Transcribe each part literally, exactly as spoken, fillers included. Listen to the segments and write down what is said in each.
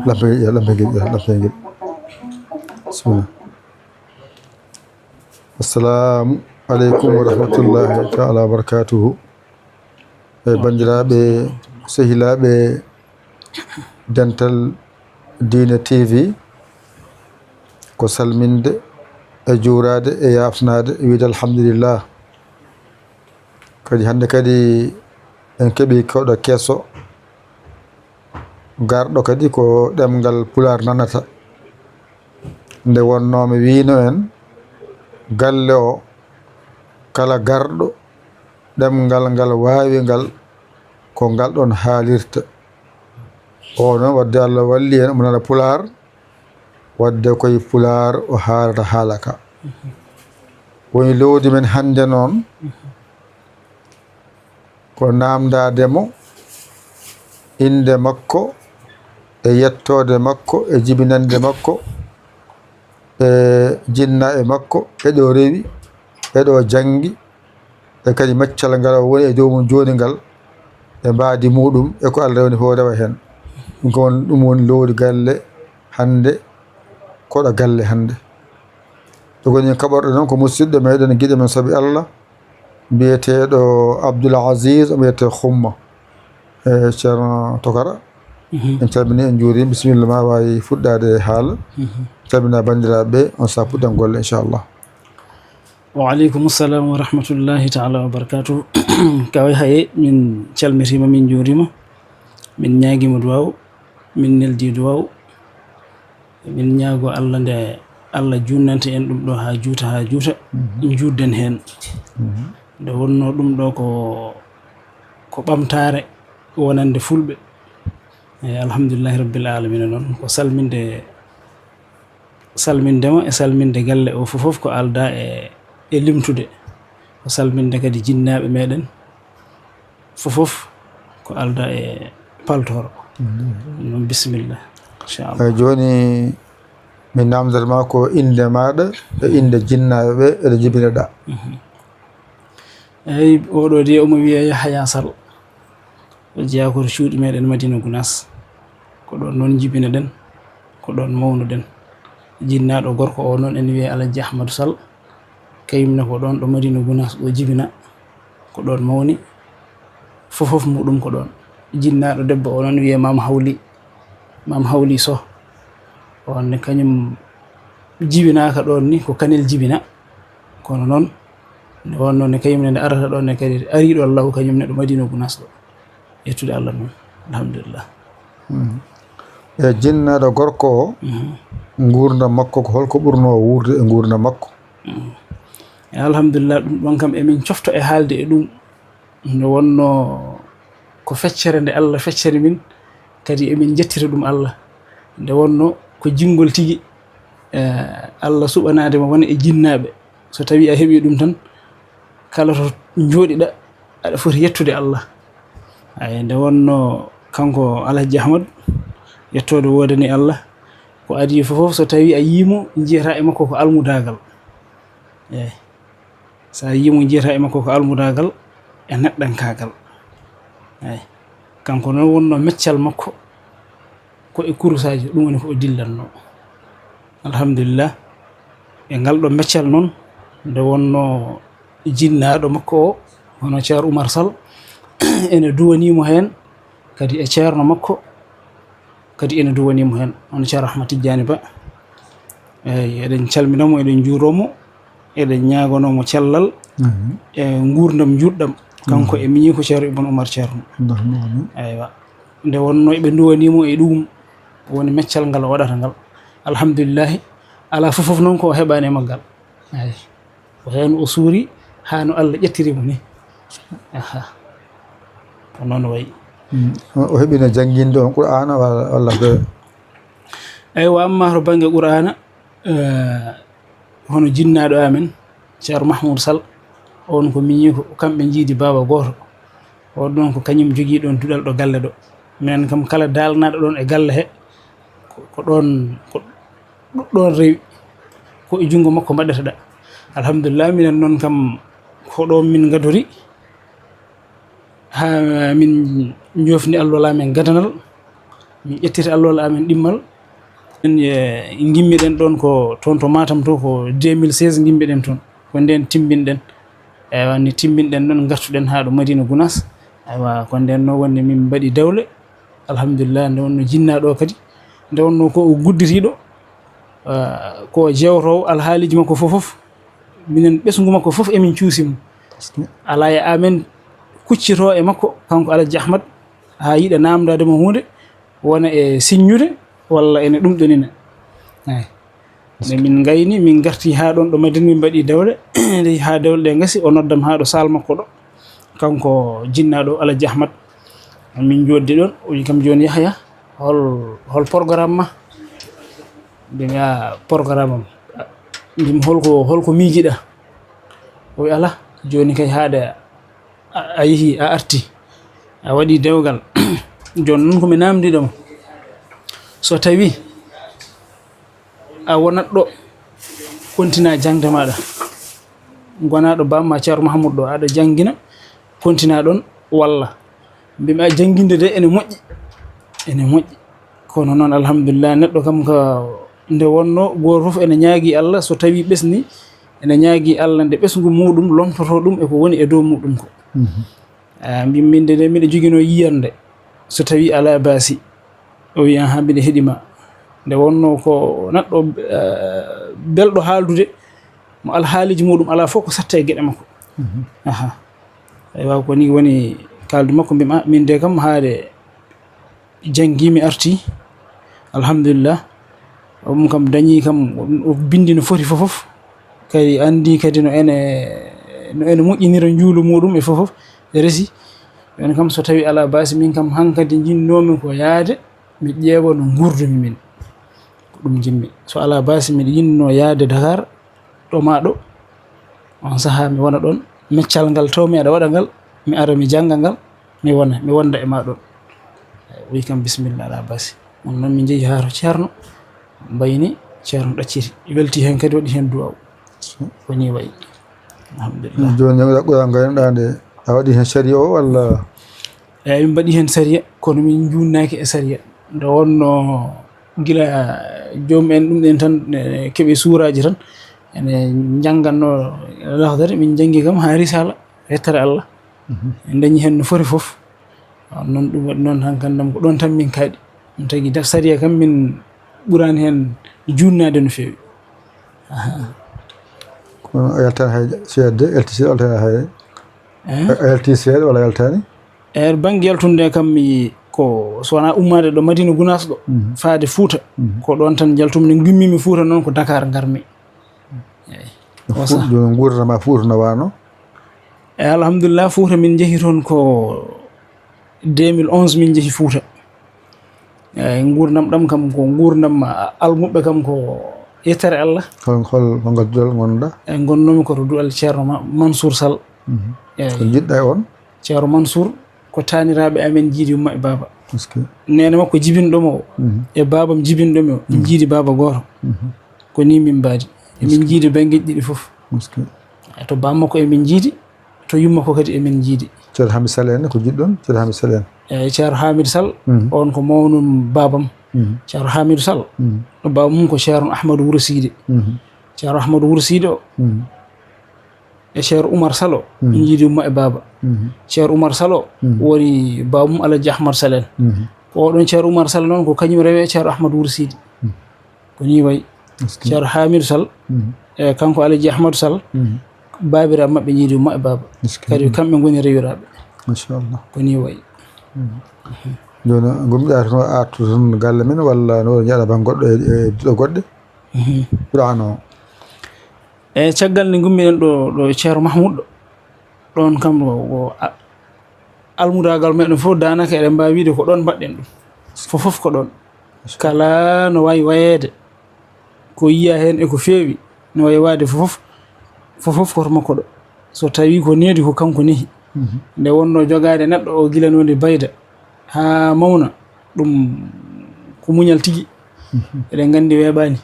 Lampegel, lampegel, lampegel. Bismillah. Assalamu aleykum wa rahmatullahi taala wa barakatuhu. E banndiraaɓe, sehilaaɓe Dental Diine T V, ko salminde e juuraade e yaafnaade, e wiyde alhamdulillah. Kadi hannde kadi en keɓii koɗo keso, garɗo kadi ko ɗemngal Pulaar nanata. Nde wonnoo mi wiino en, galle o, kala garɗo, ɗemngal ngal waawi ngal, ko ngal ɗon haalirta. O noon, wadde Allah walli en, omo nana Pulaar, wadde koye Pulaar o haalata haala ka. Woni loowdi men hannde noon, ko naamndaade mo innde makko, e yettoode makko, e jibinannde makko, e jinnaaɓe makko, e ɗo rewi, e ɗo janngi, e kadi maccal ngal o woni e dow mum jooni ngal, e mbaadi muuɗum, e ko Allah rewni fof rewa heen. Ɗum ko won, ɗum woni loowdi galle hannde, koɗo galle hannde. Joganii kaɓorɗe noon ko musidɗo meɗen, giɗo men sabi Allah, biyeteeɗo Abdoul Aziz, o wiyetee Xumma. E Ceerno Tokara, en calminii, en njuuriima. Bisimilla, ma waawi fuɗɗaade haala. Calmina banndiraaɓe ɓe, on saa puɗɗen golle, inchallah. Wa aleykum salam wa rahmatullahi taala wa barakatuh. Kaway haye, min calmitiima, min njuuriima. Min ñaagiima duwaaw, min neldii duwaaw. Min ñaagoo Allah nde Allah juutnanta en ɗum ɗo haa juuta, haa juuta, njuutden heen. Nde wonnoo ɗum ɗo ko, ko ɓamtaare wonande fulɓe. E, alhamdulillahi rabbil alamina noon, ko salminde, salminde ma e salminde galle o fof, fof ko aldaa e, e limtude. Ko salminde kadi jinnaaɓe meɗen. Fof fof ko alda e paltoor. Ɗum noon, bisimilla, inchallah. Eyi, jooni mi naamndata ma ko innde maaɗa e innde jinnaaɓe ɓe eɗe njibinoɗaa. Eyi, oɗo de omo wiyee Yahaya Sall. O jeyaa ko to cuuɗi meɗen Madina Gunaas. Ko ɗoon noon njibinoɗen, ko ɗoon mawnuɗen. Jinnaaɗo gorko o noon ene wiyee Alhaji Ahmadu Sall. Kañum ne ko ɗoon ɗo Madina Gunaas ɗo jibina, ko ɗoon mawni, fof fof muɗum ko ɗoon. Jinnaaɗo debbo o noon wiyee Maam Hawli, Maam Hawli Soh. On ne kañum jibinaaka ɗoon ni, ko Kanel jibina. Kono noon, nde wonnoo ne kañum ne nde arata ɗoon ne kadi, arii ɗo law kañum ne ɗo Madina Gunaas ɗo. Yettude Allah noon, alhamdulillah. E jinnaaɗo gorko o, nguurndam makko ko holko ɓurnoo wuurde e nguurndam makko? E alhamdulillah, ɗum ɗoon kam emin cofta e haalde e ɗum. Nde wonnoo ko feccere nde Allah feccani min, kadi emin njettira ɗum Allah. Nde wonnoo ko jinngol tigi, e, Allah suɓanaade mo wona e jinnaaɓe. So tawii a heɓii ɗum tan, kala to njooɗiɗa, aɗa foti yettude Allah. Ay, nde wonnoo kanko Alhaji Ahmad, yettoode woodani Allah, ko adii fof fof, so tawii a yii mo, njiyataa e makko ko almudaagal. Eey. So a yii mo, njiyataa e makko ko almudaagal e neɗɗankaagal. Eey. Kanko noon wonnoo meccal makko ko e kurusaaji, ɗum woni ko o dillannoo. Alhamdulillah. E ngal ɗo meccal noon, nde wonno jinnaaɗo makko o, hono Ceerno Umar Sal, ene duwanii mo heen, kadi e ceerno makko, kadi ene duwanii mo heen, hono Ceerno Ahmad Tijjaani Ba. Eey, eɗen calmina mo, eɗen njuuroo mo, eɗen ñaagonoo mo cellal Mhm. e nguurndam njuutɗam, kanko Mhm. e miñiiko Ceerno Ibn Umar Ceerno. Allahumma amin. Eywa. Nde wonno eɓe nduwanii mo e ɗum, woni meccal ngal o waɗata ngal. Alhamdulillahi, alaa fof fof noon ko o heɓaani e maggal. Eey. Ko heen o suuri haa no Allah ƴettiri mo ni. Aha. Ko noon wayi. Mm. O, o heɓino jannginde on Qur'aana walla, walla ko? Eywa, amma to bannge Qur'aana, eh, hono jinnaaɗo amen, Ceerno Mahmoud Sall, on ko miñiiko, kamɓe njiidi baaba gooto. On ɗoon ko kañum jogii ɗoon duɗal ɗo galle ɗo. Minen kam kala daalnaaɗo ɗoon e galle he, ko, ko ɗoon, ko ɗo-, ɗoon rewi. Ko e junngo makko mbaɗata ɗa. Alhamdulillah, minen noon kam ko ɗoon min ngadori. Haa min njoofni alwala amen gadanal, min ƴettiti alwala amen ɗimmal. En, eh, ngimmiɗen ɗoon ko toon to Matam to, ko deux mille seize ngimmiɗen toon. Ko ndeen timminɗen. Eywa, nde timminɗen ɗoon, ngartuɗen haa ɗo Madina Gunaas. Eywa, ko ndeen no wonde min mbaɗi dawle. Alhamdulillah, nde wonno jinnaaɗo o kadi. Nde wonno ko o gudditiiɗo, eh, ko jewtoowo alhaaliiji makko fof fof. Minen ɓesngu makko fof emin cuusi mo. Alaa e amen kuccitoo e makko, kanko Alhaji Ahmad, haa yiɗa naamndaade mo huunde, wona e siññude walla ene ɗumɗonina. Eey. Nde min ngayni, min ngarti haa ɗoon ɗo Madina, min mbaɗi dawle, nde haa dawle ɗe ngasi, o noddam haa ɗo saal makko ɗo. Kanko jinnaaɗo Alhaji Ahmad, min njooɗdi ɗoon, o wi kam, "Jooni Yahya, hol, hol programme ma?" Mbimi, "A, programme am?" Mbimi, "Holko, holko miijiɗa?" O wi, "Alaa, jooni kay haaɗe a, a yehi, a arti, a waɗi dewgal. Jooni noon ko mi naamndiɗo ma. So tawi a wonat ɗo, kontina jaŋde maaɗa. Ngonaa ɗo bamma Ceerno Mahamudu ɗo, aɗa janngina, kontina ɗoon walla?" Mbimi, "A, jannginde de ene moƴƴi, ene moƴƴi. Kono noon, alhamdulillah, neɗɗo kam ka nde wonno, gooto fof ene ñaagi Allah, so tawi ɓesni, ene ñaagi Allah nde ɓesngu muɗum lomtoto ɗum e ko woni e dow muɗum ko." Mhm. Ah, mbimi, "Min de, de miɗo joginoo yiyannde, so tawi alaa baasi." O wi, "Ahan, mbiɗa heɗi ma." Nde wonno ko neɗɗo, eh, belɗo haaldude, mo alhaaliiji muɗum alaa fof ko satta e geɗe makko. Mhm. Aha. Eywa, ko ni woni kaaldu makko, mbimi, "Ah, min de kam, haade janngii mi artii, alhamdulillah." Ɗum kam dañii kam, o binndi no foti fof fof. Kadi anndi kadi no ene, no ene moƴƴinira njuulu muɗum e fof fof, resi. Jooni kam, so tawi alaa baasi, min kam hankadi njinnoomi ko yahde mi ƴeewa no nguurdumi min. Ko ɗum njimmi. So alaa baasi, miɗo yinnoo yahde Dakar, ɗo maa ɗo. On sahaa mi wona ɗoon. Meccal ngal tawmi aɗa waɗa ngal, mi ara mi jannga ngal, mi wona, mi wonda e maa ɗoon. O wi kam, "Bisimilla, alaa baasi." On noon min njehi haa to Ceerno, mbayni Ceerno ɗacciti. Welti heen kadi, waɗi heen duwaaw. Ko nii wayi. Alhamdulillah. Jooni, janngo ɗaɓɓoyaa ngaynoɗaa nde, a waɗi heen sariya o walla? Eey, min mbaɗi heen sariya, kono min njuutnaaki e sariya. Nde wonno gila joom en ɗum ɗen tan, e, keɓe suuraaji tan, ene njanngannoo Lahdari, min njanngi kam haa Risaala, yettere Allah. Mhm. En ndañi heen no foti fof. Noon ɗum waɗi noon, hankandam ko ɗoon tan min kaaɗi. Ɗum tagi def sariya kam, min ɓuraani heen juutnaade no feewi. Aha. Kono a yaltaani hay seeɗa de, yalti seeɗa, yaltaani hay. Eh? A yalti seeɗa walla a yaltaani? E bannge yaltunde kam, mi ko so wonaa ummaade ɗo Madina Gunaas ɗo, Mhm. faade Fuuta, Mhm. ko ɗoon tan njaltumi. Nde ngimmiimi Fuuta noon ko Dakar ngarmi. Eey. Fu-, o sahaa. Jooni nguurndam maa Fuuta no waano? Eey, alhamdulillah, Fuuta min njehi toon ko deux mille onze min njehi Fuuta. Eey, nguurndam ɗam kam ko nguurndam, a-, almuɓɓe kam ko yettere Allah. Hol, hol, hol ngal duɗal ngonɗaa? Eey, ngonnoomi ko to duɗal Ceerno Ma-, Mansour Sall. Mhm. Eey. Ko njiɗɗaa e on? Ceerno Mansour ko taaniraaɓe amen njiidi umma e baaba. Est-ce que? Neene makko jibinɗo mo o, Mhm. e baabam jibinɗo mi o, Mhm. njiidi baaba gooto. Mhm. Ko nii min mbaadi. Emin njiidi banngeeji ɗiɗi fof. Est-ce que? To baam makko emin njiidi, to yumma ko kadi emin njiidi. Ceerno Hamid Sall en ne ko jiɗɗon? Ceerno Hamid Sall en? Eey, Ceerno Hamid Sall, Mhm. on ko mawnum baabam. Mhm. Ceerno Hamidou Sall, mhm, ɗo baaba mum ko Ceerno Ahmadou Wuro Siide. Mhm. Ceerno Ahmadou Wuro Siide o, mhm, e Ceerno Oumar Sall o, mhm, ɓe njiidi umma e baaba. Mhm. Ceerno Oumar Sall o, mhm, woni baaba mum Alhaji Ahmad Sall en. Mhm. Ko oɗon Ceerno Oumar Sall noon, ko kañum rewi e Ceerno Ahmadou Wuro Siide. Mhm. Ko nii wayi. Ceerno Hamidou Sall, mhm, e kanko Alhaji Ahmadou Sall, mhm, baabiraaɓe maɓɓe njiidi umma e baaba. Kadi kamɓe ngoni rewiraaɓe. Machallah. Ko nii wayi. Mhm. Jooni, gomɗi artuno artu toon galle men, walla no njaɗa ban goɗɗo e, e duɗe goɗɗe? Mhm. Ɓurano. E caggal nde ngummiɗen ɗo, ɗo Ceerno Mahmoud ɗo, ɗon kam ko, ko a-, almudaagal meɗen fof, daanaka eɗen mbaawi wiide ko ɗon mbaɗɗen ɗum. Fof fof ko ɗon. Kala no waawi wayeede, ko yiya heen e ko feewi, no waawi waade fof fof, fof fof ko to makko ɗo. So tawii ko needi, ko kanko nehi. Mhm. Nde wonnoo jogaade neɗɗo o gila no nde bayda haa mawna, ɗum ko muñal tigi. Mhm. Eɗen nganndi weeɓaani.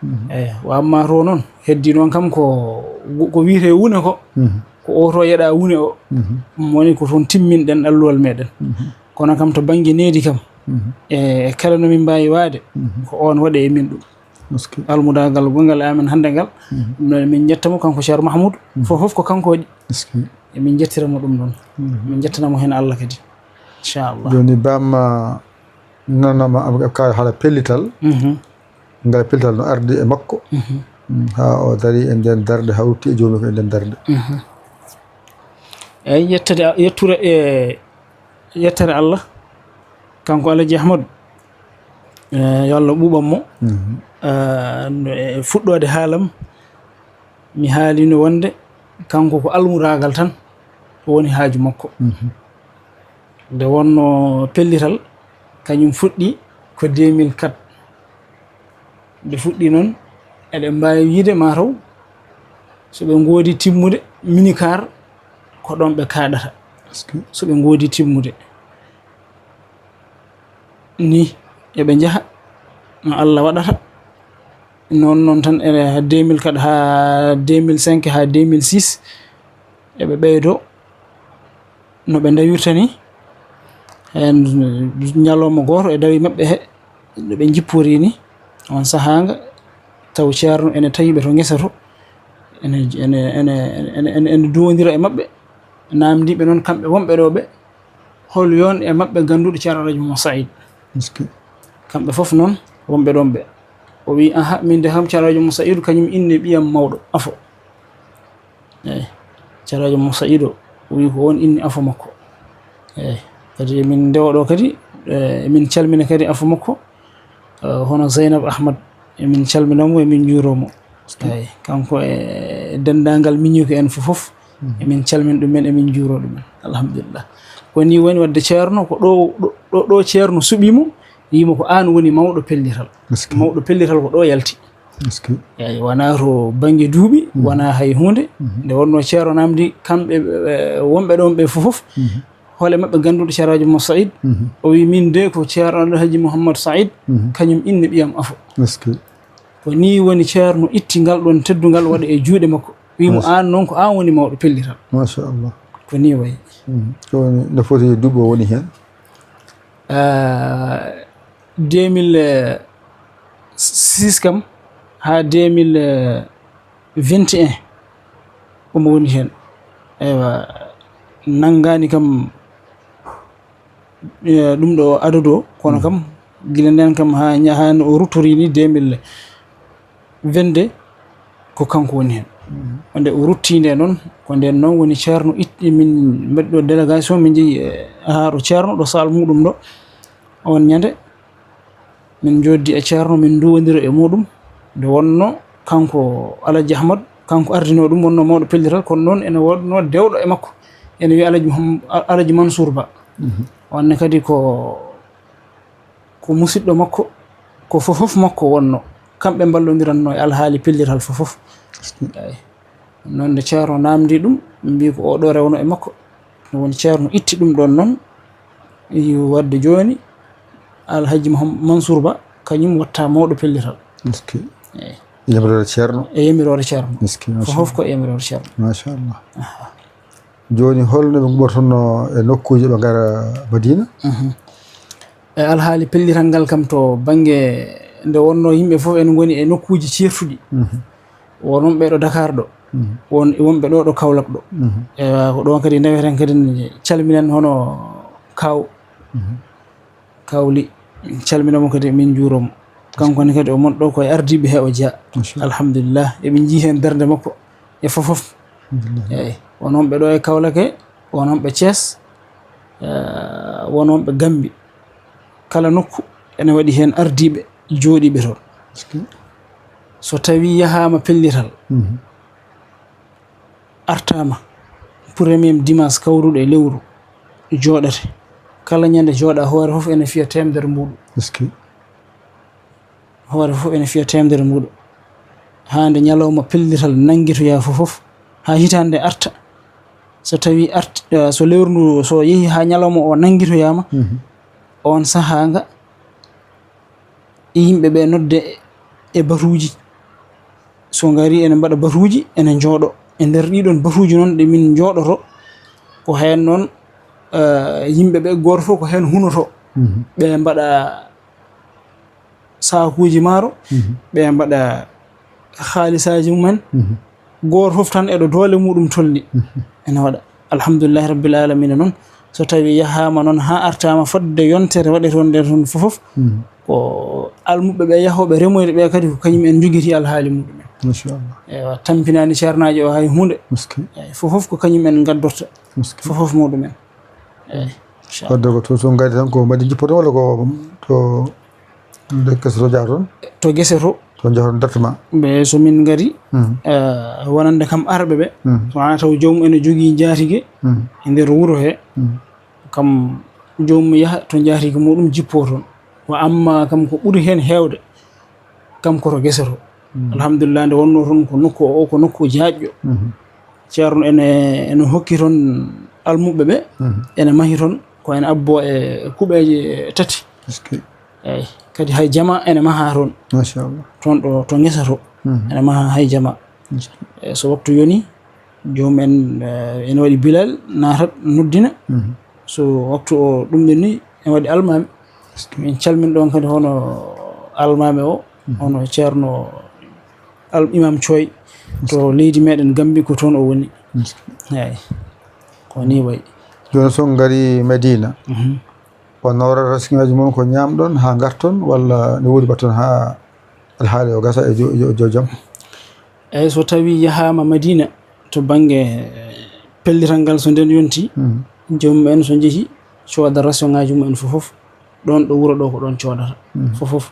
Mhm. Eeyi, wa amma to noon, heddii noon kam ko, ko wiyetee wune ko, mhm, ko o to yeɗa wune o. Mhm. Ɗum woni ko toon timminɗen alluwal meɗen. Mhm. Kono kam to bannge needi kam, mhm, e kala no min mbaawi waade, mhm, ko oon waɗe e min ɗum. Almudaagal gonngal e amen hannde ngal, mhm, ɗum noon min njetta mo kanko Ceerno Mahmoud, mhm, fof fof ko kanko waɗi. Emin njettira mo ɗum ɗon. Mhm. Min njettana mo heen Allah kadi. Inchallah. Jooni bamma nanama am ka haala pellital. Mhm. Ngal pellital no ardi e makko. Mhm. Mm, haa o dari e nden darde, hawti e joomi ko e nden darde. Mhm. Eyi, yettade, yettude e, yettere Allah, kanko Alhaji Ahmadu, e, yo Allah ɓuuɓan mo. Mhm. E, no, e fuɗɗoode haalam, mi haalino wonde kanko ko almudaagal tan woni haaju makko. Mhm. Nde wonnoo pellital, kañum fuɗɗi ko deux mille quatre. Nde fuɗɗi noon, eɗen mbaawi wiyde mataw so ɓe ngoodi timmude minicar, ko ɗoon ɓe kaaɗata. So ɓe ngoodi timmude. Ni eɓe njaha, no Allah waɗata. Noon noon tan, e deux mille quatre haa deux mille cinq haa deux mille six, eɓe ɓeydo no ɓe ndawirta ni. Heen ñalawma gooto e dawi maɓɓe he, no ɓe njippori ni, on sahaanga, taw Ceerno ene tawi ɓe to ngesa to, ene, ene, ene, ene, ene, ene duwondira e maɓɓe, naamndiiɓe noon kamɓe wonɓe ɗo ɓe, hol yoon e maɓɓe gannduɗo Ceerno Alhaji Mouhammad Saïd? Kamɓe fof noon, wonɓe ɗoon ɓe. O wi, "Aha, min de kam Ceerno Alhaji Mouhammad Saïd, kañum inne ɓiyam mawɗo, afo." Eeyi. Ceerno Alhaji Mouhammad Saïd o, o wi ko oon inni afo makko. Eeyi. Kadi emin ndewa ɗo kadi, e, emin calmina kadi afo makko. Eh, hono Zeynab Ahmad, emin calmina mo, emin njuuroo mo. Eeyi, kanko e denndaangal miñiiko en fof fof, mhm, emin calmina ɗumen, emin njuuroo ɗumen. Alhamdulillah. Ko nii woni waɗde Ceerno, ko ɗo, ɗo, ɗo, ɗo Ceerno suɓii mo, wii mo ko aan woni mawɗo pellital. Mawɗo pellital ko ɗo yalti. Eeyi, wonaa to bannge duuɓi, mhm, wonaa hay huunde. Mhm. Nde wonnoo Ceerno naamndi kamɓe, eh, wonɓe ɗoon ɓe fof fof. Mhm. Hoole maɓɓe gannduɗo Ceerno Alhaji Mouhammad Saïd. Mhm. O wi, "Min de ko Ceerno Alhaji Mouhammad Saïd, mhm, kañum inne ɓiyam afo." Ko nii woni Ceerno itti ngal ɗoon teddungal waɗa e juuɗe makko. Wi mo, "Aan noon ko aan woni mawɗo pellital." Machallah. Ko nii wayi. Mhm. Ko woni, no foti duuɓi o woni heen? Ah, deux mille six kam haa deux mille vingt et un omo woni heen. Eywa, nanngaani kam, e, ɗum ɗo adadu o, kono kam, gila ndeen kam haa ña-, haa no o ruttori ni deux mille vingt-deux, ko kanko woni heen. Mhm. Wonde o rutti nde noon, ko ndeen noon woni Ceerno itti, min mbaɗi ɗo délégation, min njehi, e, haa ɗo Ceerno, ɗo saal muɗum ɗo. Oon ñande, min njooɗdi e Ceerno, min nduwondira e muɗum. Nde wonnoo kanko Alhaji Ahmad, kanko ardinoo ɗum, wonnoo mawɗo pellital, kono noon ene wonnoo dewɗo e makko, ene wiyee Alhaji Muham-, Alhaji Mansour Ba. Mhm. Oon ne kadi ko, ko musiɗɗo makko, ko fof fof makko wonnoo. Kamɓe mballondirannoo e alhaali pellital fof fof. Eeyi. Noon nde Ceerno naamndi ɗum, ɓe mbii ko o ɗo rewno e makko. Ɗum woni Ceerno itti ɗum ɗoon noon, wi waɗde jooni Alhaji Muham-, Mansour Ba, kañum watta mawɗo pellital. Eeyi. E yamiroore Ceerno? E yamiroore Ceerno. Fof fof ko e yamiroore Ceerno. Machallah. Aha. Jooni, holno ɓe nguurtornoo e nokkuuji ɓe ngara Madina? Mhm. E alhaali pellital ngal kam to bannge nde wonnoo yimɓe fof ene ngoni e nokkuuji ceertuɗi. Won wonɓe ɗo Dakar ɗo, won wonɓe ɗo ɗo Kaolack ɗo. Ewa, ko ɗon kadi ndeweten kadi calminen hono Kaw. Kawli, calmina mo kadi, min njuuro mo. Kanko ne kadi o mon ɗo ko e ardiiɓe he o jeyaa. Alhamdulillah, eɓe njii heen darnde makko e fof fof. Eyi, won wonɓe ɗo e Kaolack he, won wonɓe Thiès, eh, won wonɓe Gambi. Kala nokku ene waɗi heen ardiiɓe jooɗiiɓe toon. So tawii yahaama pellital, artaama premier dimanche kawruɗo e lewru, jooɗete. Kala ñande jooɗa, hoore fof ene fiya teemedere mbuuɗu. Hoore fof ene fiya teemedere mbuuɗu. Haa nde ñalawma pellital nanngitoyaa fof fof, haa hitaande nde arta. So tawii art-, eh, so lewru ndu, so yehii haa ñalawma o nanngitoyaama, oon sahaa nga, yimɓe ɓe nodde e batuuji. So ngarii ene mbaɗa batuuji, ene njooɗo. E nder ɗiɗon batuuji noon ɗe min njooɗoto, ko heen noon, eh, yimɓe ɓe gooto fof ko heen hunotoo. Ɓe mbaɗa saakuuji maaro, ɓe mbaɗa haalisaaji mumen. Gooto fof tan e ɗo doole muɗum tolni. Ene waɗa. Alhamdulillahi rabbil alamina noon, so tawii yahaama noon haa artaama fodde yontere waɗetee nde toon fof fof, ko almuɓɓe ɓe yahooɓe remoyde ɓe kadi ko kañum en njogitii alhaali muɗumen. Machallah. Ewa, tampinaani ceernaajo o hay huunde. Eyi, fof fof ko kañum en ngaddorta. Fof fof muɗumen. Eyi, inchallah. Wadde ko to, to ngari tan ko mbaɗi jippoto walla ko to nde gese to jaa toon? To gese to. To njahon dartama? Ɓe so min ngari, eh, wonande kam arɓe ɓe, so wonaa taw joomum ene jogii njaatige e nder wuro he, kam joomum yaha to njaatige muɗum jippoo toon. Wa amma kam ko ɓuri heen heewde, kam ko to gese to. Alhamdulillah, nde wonnoo toon ko nokku o, ko nokku jaajɗo. Ceerno ene, ene hokki toon almuɓɓe ɓe, ene mahi toon, ko ene abboo e kuɓeeje tati. Eyi, kadi hay jama ene mahaa toon. Machallah. Toon ɗo, to ngesa to, ene mahaa hay jama. Eyi, so waktu yoni, joomum en, eh, ene waɗi bilal, naatat, noddina. So waktu o ɗum ɗon ni, ene waɗi almaami. Min calmin ɗoon kadi hono almaami o, hono Ceerno Al Imam Coy to leydi meɗen Gambi, ko toon o woni. Eyi, ko ni wayi. Jooni so ngari Madina, on nawrata siŋaaji mon ko ñaamɗon haa ngarton, walla ne woodi mbaɗton haa alhaali o gasa e jo-, jo-, jo-, jam? Eyi, so tawii yahaama Madina to bannge pellital ngal, so nden yonti, joomum en so njehi cooda rasioŋaaji mum en fof fof, ɗoon ɗo wuro ɗo ko ɗoon coodata. Fof fof.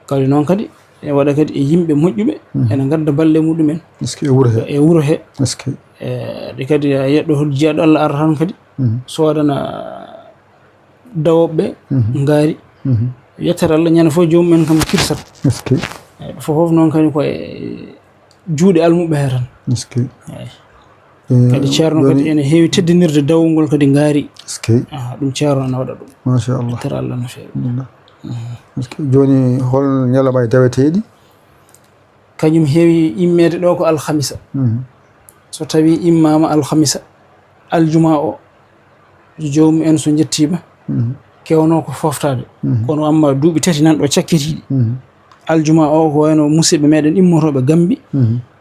Kadi noon kadi, e waɗa kadi e yimɓe moƴƴuɓe, ene ngadda balle muɗumen. Est-ce que e wuro he? E wuro he. Est-ce que? E, ɗi kadi a yeɗɗo hoto jiyaaɗo Allah ara tan kadi, soodana dawooɓe ɓe ngaari. Yettere Allah, ñande fof joomum en kam kirsat. Est-ce que? Eyi, fof fof noon kadi ko e juuɗe almuɓɓe he tan. Est-ce que? Eyi. Eh, kadi Ceerno kadi ene heewi teddinirde dawol ngol kadi ngaari. Est-ce que? Ah, ɗum Ceerno ene waɗa ɗum. Machallah. Yettere Allah no feewi. Alhamdulillah. Est-ce que jooni hol ñalawmaaji daweteeɗi? Kañum heewi immeede ɗo ko alhamisa. So tawii immaama alhamisa, aljuma o, joomum en so njettiima, kewnoo ko fooftaade. Kono amma duuɓi tati nan ɗo cakkitiiɗi. Aljuma o ko wayno musidɓe meɗen immotooɓe Gambi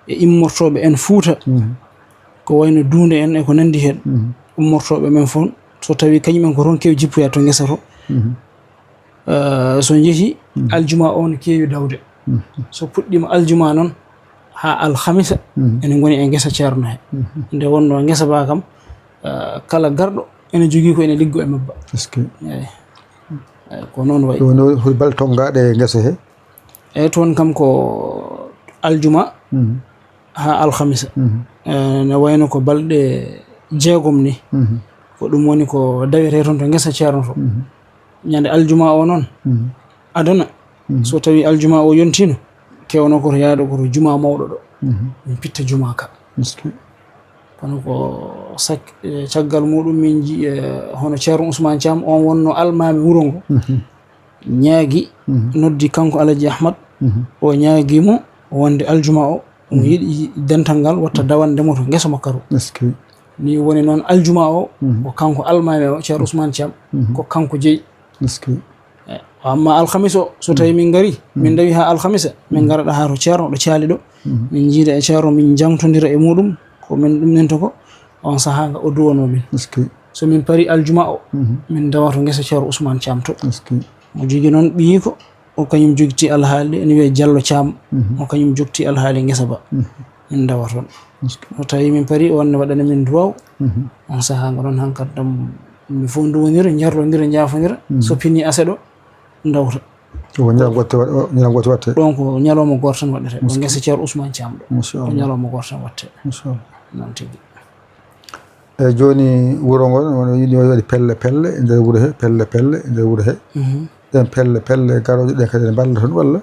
e immortooɓe en Fuuta, ko wayno Duunde en e ko nanndi heen. Ummortooɓe men fof, so tawii kañum en ko toon keewi jippoyaa to ngesa to. Eh, so njehi, aljuma o no keewi dawde. So puɗɗiima aljuma noon, haa alhamisa, ene ngoni e ngesa Ceerno he. Nde wonnoo ngesa ba kam, eh, kala garɗo ene jogii ko ene liggo e mabba. Est-ce que? Eyi. Eyi, ko noon wayi. Ɗum no foti balɗe tongaaɗe e ngesa he? Eyi, toon kam ko aljuma haa alhamisa. Eh, ne wayno ko balɗe jeegom ni. Ko ɗum woni ko dawetee toon to ngesa Ceerno to. Ñande aljuma o noon, adana, so tawii aljuma o yontiino, kewnoo ko to yaade ko to juma mawɗo ɗo. Min pitta juma ka. Est-ce que? Kono ko sak-, eh, caggal muɗum min nji-, eh, hono Ceerno Ousmane Thiam, on wonno almaami wuro ngo. Ñaagi, noddi kanko Alaji Ahmad, o ñaagi mo wonde aljuma o, omo yiɗi dental ngal watta dawande mo to ngesa makko to. Est-ce que? Ni woni noon aljuma o, ko kanko almaami o, Ceerno Ousmane Thiam, ko kanko jeyi. Est-ce que? Amma alhamis o, so tawi min ngari, min ndawi haa alhamisa, min ngara ɗo haa to ceerno ɗo caali ɗo. Min njiida e ceerno, min njangtondira e muɗum ko min ɗumninta ko. On sahaa nga o duwanoo min. So min pari aljuma o, min ndawa to ngesa ceerno Ousmane Thiam to. Mo jogi noon ɓiyiiko, o kañum jogti alhaali, ene wiyee Jallo Thiam. O kañum jogti alhaali ngesa ba. Min ndawa toon. So tawi min pari, o wonno waɗana min duwaw. On sahaa ngo noon, hankadi ɗam, mi fof nduwondira, njarlondira, njaafondira. So pini aset o, ndawta. Ko ñalawma gooto waɗ-, o, ñalawma gooto waɗte. Ɗon ko ñalawma gooto tan waɗete. Ko ngesa ceerno Ousmane Thiam ɗo. Ko ñalawma gooto tan waɗte. Noon tigi. Eyi, jooni wuro ngo, woni yiɗi waɗi pelle pelle e nder wuro he, pelle pelle e nder wuro he. Ɗen pelle pelle garooje ɗe kadi ene mballa toon walla?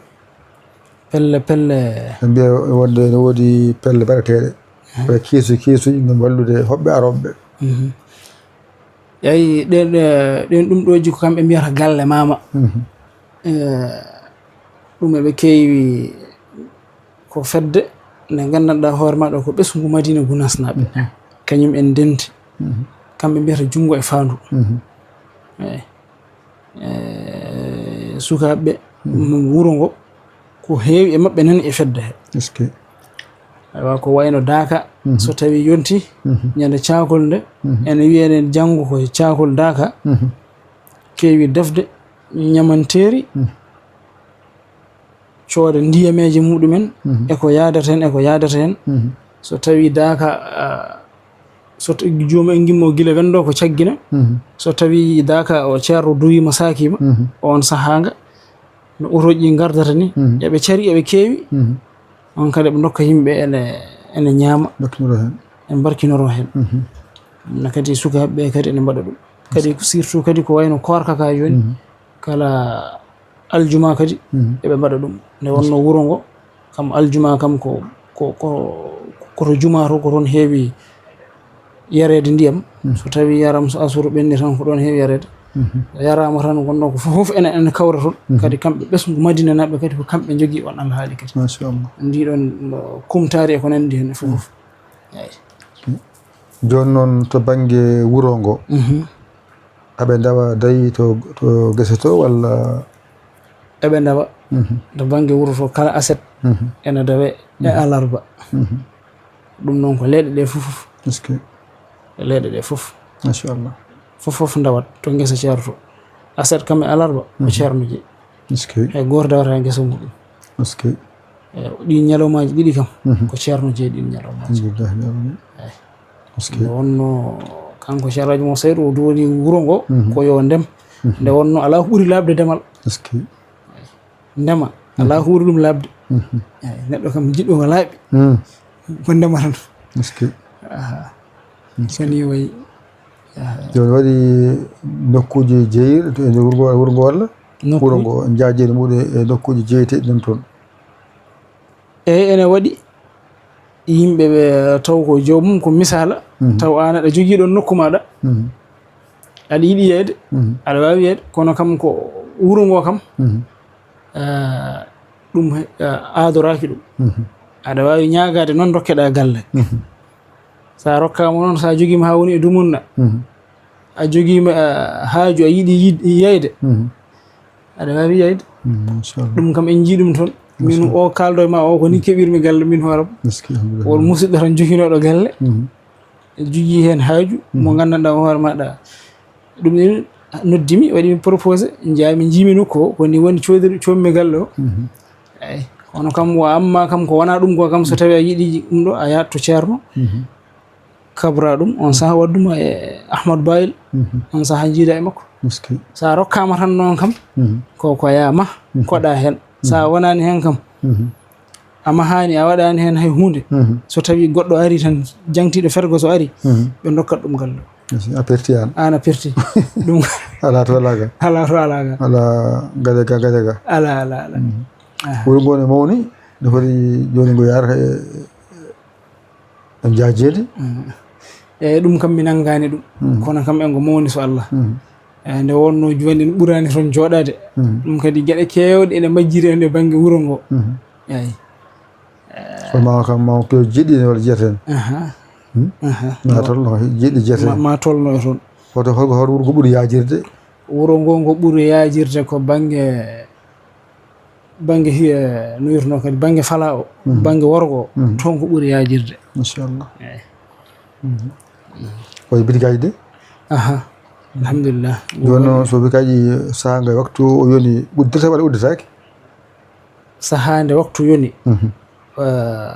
Pelle pelle. Ɓe mbiya wonde ene woodi pelle mbaɗeteeɗe. Ko keesu keesuji ngam wallude hoɓɓe arooɓe ɓe. Eyi, ɗen, eh, ɗen ɗum ɗooji ko kamɓe mbiyata galle maama. Eh, ɗum eɓe keewi ko fedde nde nganndanɗaa hoore maa ɗo ko ɓesngu Madina Gunaas naaɓe. Kañum en ndenti. Kamɓe mbiyata junngo e faandu. Eyi. Eh, sukaaɓe wuro ngo, ko heewi e maɓɓe nani e fedde he. Aywa, ko wayno daaka, so tawi yonti, ñande caakol nde, ene wiyee janngo ko caakol daaka, keewi defde ñamanteeri, cooda ndiyameeje muɗumen, e ko yaadata heen, e ko yaadata heen. So tawi daaka, ah, so t-, joomum en ngimmo gila wendo ko caggina. So tawi daaka o ceerno duwiima saakiima, on sahaa nga, no otoji ngardata ni, eɓe cari, eɓe keewi. On kadi ɓe ndokka yimɓe ene, ene ñaama. Mbarkinoro heen. En mbarkinoro heen. No kadi sukaaɓe ɓe kadi ene mbaɗa ɗum. Kadi ko surtout kadi ko wayno koorka ka jooni. Kala aljuma kadi eɓe mbaɗa ɗum. Nde wonno wuro ngo, kam aljuma kam ko, ko, ko, ko to juma to, ko toon heewi yareede ndiyam. So tawi yaram so asuru ɓenni tan ko ɗoon heewi yareede. Yaraama tan wonno ko fof, fof ene, ene kawra toon. Kadi kamɓe ɓesngu Madina naaɓe kadi ko kamɓe njogii on alhaali kadi. Machallah. Ndi ɗoon, no, kumtaari e ko nanndi heen fof, fof. Eyi. Jooni noon to bannge wuro ngo, aɓe ndawa dayi to, to gese to walla? Eɓe ndawa. To bannge wuro to kala aset ene dawe e alarba. Ɗum noon ko leyɗe ɗe fof. Leyɗe ɗe fof. Machallah. Fof fof ndawat to ngesa ceerno to. Aset kam e alarba ko ceerno jeyi. Hay gooto dawata ngesa muɗum. Eyi, ɗin ñalawmaaji ɗiɗi kam ko ceerno jeyi ɗin ñalawmaaji. Alhamdulillah. Eyi. Nde wonno kanko Ceerno Alhaji Mo Saydu o duwoni wuro ngo ko yo ndem. Nde wonno alaa ko ɓuri laaɓde demal. Ndema alaa ko ɓuri ɗum laaɓde. Eyi, neɗɗo kam jiɗɗo ko laaɓi, ko ndema tan. Aha. Soni wayi. Aha. Jooni waɗi nokkuuji jeeyiɗi to e nder wuro ngo, wuro ngo walla? Wuro ngo njaajeeli muɗum e nokkuuji jeeyeteeɗi nan toon. Eyi, ene waɗi yimɓe ɓe taw ko joomum ko misaala, taw aan aɗa jogii ɗoon nokku maaɗa, aɗa yiɗi yeeyde, aɗa waawi yeeyde, kono kam ko wuro ngo kam, ah, ɗum he-, ah, aadoraaki ɗum. Aɗa waawi ñaagaade noon, ndokkeɗaa galle. So a rokkaama noon, so a jogiima haa woni e dumunna, a jogiima, ah, haaju, a yiɗi yiɗ-, yeeyde, aɗa waawi yeeyde. Machallah. Ɗum kam en njii ɗum toon. Min o kaaldo e ma o, ko ni keɓirmi galle min hooram. Alhamdulillah. Won musidɗo tan joginooɗo galle. Jogii heen haaju mo nganndanɗaa o hoore maaɗa. Ɗum ni noddimi, waɗimi proposé, njaami njiimi nokku o, ko ni woni coodiri, coommi galle o. Eyi, kono kam, wa amma kam ko wonaa ɗum ko kam, so tawi a yiɗi ɗum ɗo, a yahat to ceerno. Kabra ɗum, on saha waɗduma e Ahmad Bayil, on saha jiida e makko. Sa rokkaama tan noon kam, ko, ko yaa mah, koɗa heen. Sa wonaani heen kam, a mahaani, a waɗaani heen hay huunde. So tawi goɗɗo ari tan, jangtiiɗo fergo so ari, ɓe ndokkat ɗum galle o. A perti aan. Aan a perti. Ɗum alaa to alaa ga. Alaa to alaa ga. Alaa gajaga, gajaga. Alaa, alaa, alaa. Aha. Wuro ngo ne mawni, no foti jooni ngo yaarata e, e njaajeede. Eyi, ɗum kam mi nanngaani ɗum. Kono kam e ngo mawni so Allah. Eyi, nde wonno jooni en ɓuraani toon jooɗaade. Ɗum kadi geɗe keewɗe ene majjiri en e bannge wuro ngo. Eyi. Kono ma kam ma ko jiɗi walla jiyata heen. Aha. Aha. Ma tolno jiɗi jiyata heen. Ma, ma tolno e toon. Hoto, hoto, hoto wuro ngo ɓuri yaajirde? Wuro ngo, ngo ɓuri yaajirde ko bannge, bannge hi-, eh, no wiyeteno kadi, bannge fala o, Mhm. bannge worgo o, Mhm. toon ko ɓuri yaajirde. Machallah. Eeyi. Mhm. Koye bitikaaji de? Aha. Alhamdulillah. Jooni noon, so bitikaaji sahaa nga waktu o yoni, uddata walla uddataake? Sahaa nde waktu yoni. Mhm. Eh,